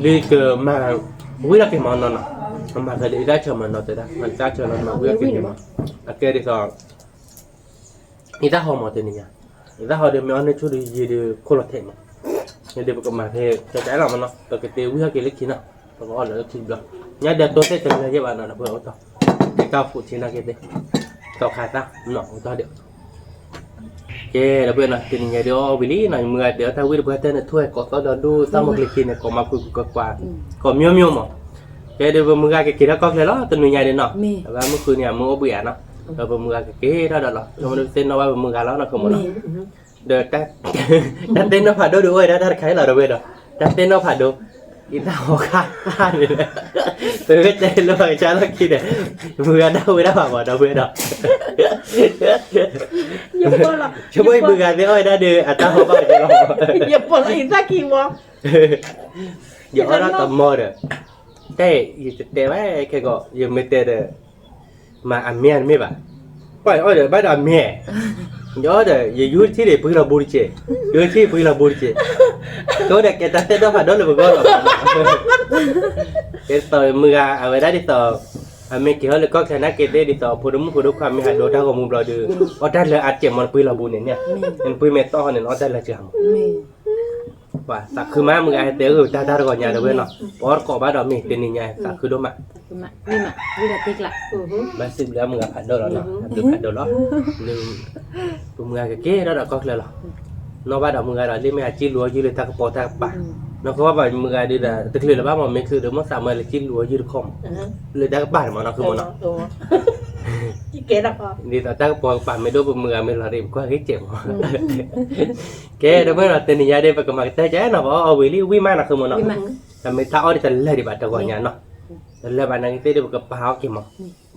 နီၤ, ဒ်ကမၤ, ဝံၣ်လီၤက့ၤမးနီၤနီၤ, မၤသးဒ်အံၤတၢ်ဆၢမးနီၤတဲဒၣ် မၤတၢ်ဆၢလီၤမၤဝံၣ်လီၤက့ၤမး, အကဲဒ်သိး အံသၣ်ဟီမးတနံၤညါ, အံသၣ်ဟီဒီးမ့ၢ်အီၣ်န့ၢ်ဆူၣ်ဒီးယံာ်ဒီးခိၣ်လီၤထဲးမး, ဒီးပကမၤဖဲတၢ်လီၤမးနီၤ ပကတ့ဝံၣ်ဟီၣ်က့ၤလၢခံနီၤ, ပကအီၣ်လၢလၢခံဘျီ, ညါဒီးတိၢ်သ့ၣ်တလၢယဲၢ်ဘၣ်နီၤ ဒီပုၢ်အိၣ်တီၢ်, တၢ်ဖူးဆ့နာ်က့သ့ၣ်, တီခါသၣ်နီၤအိၣ်တီၢ်ဒီး ကဲဒီပုၢ်နီၤ တနံၤညါဒီးအီၣ်ဝံၤလံနီၤ ယမုၢ်ဂၤတဲအီၣ်တၢ်ဝံၣ်တပှၢ်တၢၢ်န့ၣ် ထိၣ်ဟဲကိးသီဒီးဒိၣ်သၣ်မုၢ်ကျ့ၤခံန့ၣ် ကိးမၤဖုးကွၢ်ကွၢ်, ကိးမိမိမး, ကဲဒီးပမုၢ်ဂၤကက့ၤထီၣ်ကီၢ်ချၢလီၤ တနံၤညါဒီးနီၤ, အဝဲမုၢ်ဃုန့ၣ် အမုၢ်အိၣ်ဘှံးဧါနီၤ, ဒီးပမုၢ်ဂၤကက့ၤထီၣ်ဒီးလီၤ ဆိကမိၣ်ဒီးသ့ၣ်နီၣ်ဘၣ်ပမုၢ်ဂၤလီၤနီၤ ဆိကမိၣ်နီၤ, ဒီး တၢ်သ့ၣ်နီၣ်ဖးဒိၣ်ဒုးအိၣ်ဝဲဒၣ်တၢ်တခါအံၤလီၤဒီပုၢ်ဒီး, တၢ်သ့ၣ်နီၣ်ဖးဒိၣ်, အံသၣ်ဟီခါန့ၣ်, ပဝဲတဲလၢပှၤကစၢ်လီၢ်ခံန့ၣ်, မုၢ်ဂၤဒၣ်ဝဲဒၣ်ဘၣ်မးဒီပုၢ်ဒီး ယပိာ်လီၤ ယပိာ်လီၤ ယမုၢ်ဂၤသ့ၣ်အီၣ်ဝဲဒၣ်ဒီး အတၢ်ဟီဘၣ်ဝဲဒၣ်လီၤ, ယပိာ်လီၤအံသၣ်ခံဝီ, ယအီၣ်ဒၣ်တမီဒီး, တဲယတတဲဘၣ်ခဲကီး ယမ့ၢ်တဲဒီး, မၤအမ့ၢ်အတမ့ၢ်ဘၣ်, ပှၤအီၣ်ဒီးဘၣ်ဒီးအမ့ၢ်, ယအီၣ်ဒီး ယယူထံၣ်ဒီးပှံလီၤဘူးတက့ၢ်, ယူထံၣ်ပှံလီၤဘူးတက့ၢ်, ကအိၣ်ဒီးကဲတၢ်သ့ၣ်နီၣ်ဖးဒိၣ်လၢပဂီၢ်လီၤ, ကဲသိးမုၢ်ဂၤအဝဲဒၣ်ဒ်သိး, အမ့ၢ်က့ၤဟီၣ်လၢကီၢ်ချၢနာ်က့သ့ၣ်ဒ်သိး ဖိဒိၣ်မုၣ်ဖိဒိၣ်ခွါမ့ၢ်ဟးဒိးတၢ်ဂီၤမူဘျီဒီး, အီၣ်တၢ်လၢအစဲးမးနပှံလီၤဘူးန့ၣ်န့ၣ်, နပှံမဲာ်တီၢ်ဟီန့ၣ် နအီၣ်တၢ်လၢစှၤမး ပှၤသးခုမး မုၢ်ဂၤဟဲတဲအုၣ်တၢ်တၢ်တဂီၤညါဒီပုၢ်ဝဲၢ်နီၤ, ပအီၣ်တကိးဘၣ်ဒီးမ့ၢ်တနံၤညါ သးခုဒိၣ်မး, ဘၣ်စံးဘျုးမုၢ်ဂၤဖးဒိၣ်လီၤနီၤ, ဘျုးဖးဒိၣ်လီၤ, ပမုၢ်ဂၤကက့ၤထီၣ်ဒီးကီၢ်ချၢလီၤ, နီၣ်ဘၣ်ဒီးမုၢ်ဂၤဒီး လၢမ့ၢ်အစံၣ်လူၤအီၣ်ယုၢ်လၢတၢ်ကပီၤတၢ်ကပၤ, နီၢ်ကီၢ်ဘၣ်မုၢ်ဂၤဒုးဒီး တချုးလၢၤဘၣ်မး မ့ၢ်ချုးဒီး မိၣ်သးမၢလၢစံၣ်လူၤအီၣ်ယုၢ်တခီမး, လၢတၢ်ကပၤန့ၣ်မးနီၤ ဃုမးနီၤ ဒ်သိးတၢ်ကပီၤကပၤမ့ၢ်ဒိၣ် ပမုၢ်ဂၤမ့ၢ်လီၤရံၣ် ပကွၢ်ဂ့ၤစဲးမး, ကဲ ဒီပုၢ်ဝဲၢ်နီၤ တနံၤညါဒီး ပကမၤကတၢၢ်ကဲနီၤ ပအီၣ်အီၣ်ဝံၤလံ ဝံၣ်မးနီၤ ဃုမးနီၤ, တမ့ၢ်တၢ်အီၣ်ဒ်တလၢာ်ဒံးဘၣ် တဂီၤညါနီၤ, တလၢာ်ဘၣ်နာ်က့သ့ၣ်ဒီး ပကပာ်အီၣ်က့ၤမး,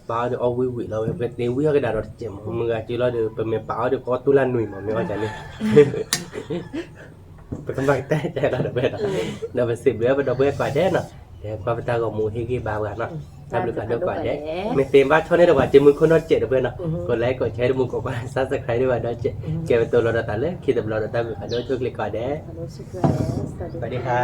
ပာ်အီၣ်ဒီးအီၣ်ဝံၣ်ဝံၣ်လီၤဝဲ ပကတ့ဝံၣ်အီၣ်ကဒါဒီးတစဲးမး မုၢ်ဂၤစုလီၤဒီး ပမ့ၢ်ပာ်အီၣ်ဒီး ကအီၣ်တူၢ်လၢနွံမး မ့ၢ်အီၣ်ကန့ၣ် ပကမၤကတၢၢ်လီၤဒီပုၢ်ဝဲၢ်နီၤ, ဒီးပစံးဘျုးပဒီပုၢ်ဝဲၢ်ကိးဂၤဒဲးနီၤ, ဒီးကွၢ်ပတၢ်ဂီၤမူဟ့ၣ်ဂံၢ်ဘါပှၤနီၤ, တၢ်ဘျုးဖးဒိၣ်ကိးဂၤဒဲး, မ့ၢ်သ့ဘၣ်ဆီန့ၣ်ဒီးပှၤတမုၢ်ခိၣ်နီၢ်စဲးဒီပုၢ်ဝဲၢ်နီၤ, ကိး like ကိး share တမူကိးကွၢ် subscribe ဒံးဘၣ်ဒီးစဲး, ကဲပတိၤလီၤဒီးသးလၢခံတဘျီဒီးတၢ်ဘျုးဖးဒိၣ်ဆိၣ်ဂ့ၤကိးဂၤဒဲး, စဝၤဒံၣ်ဟါ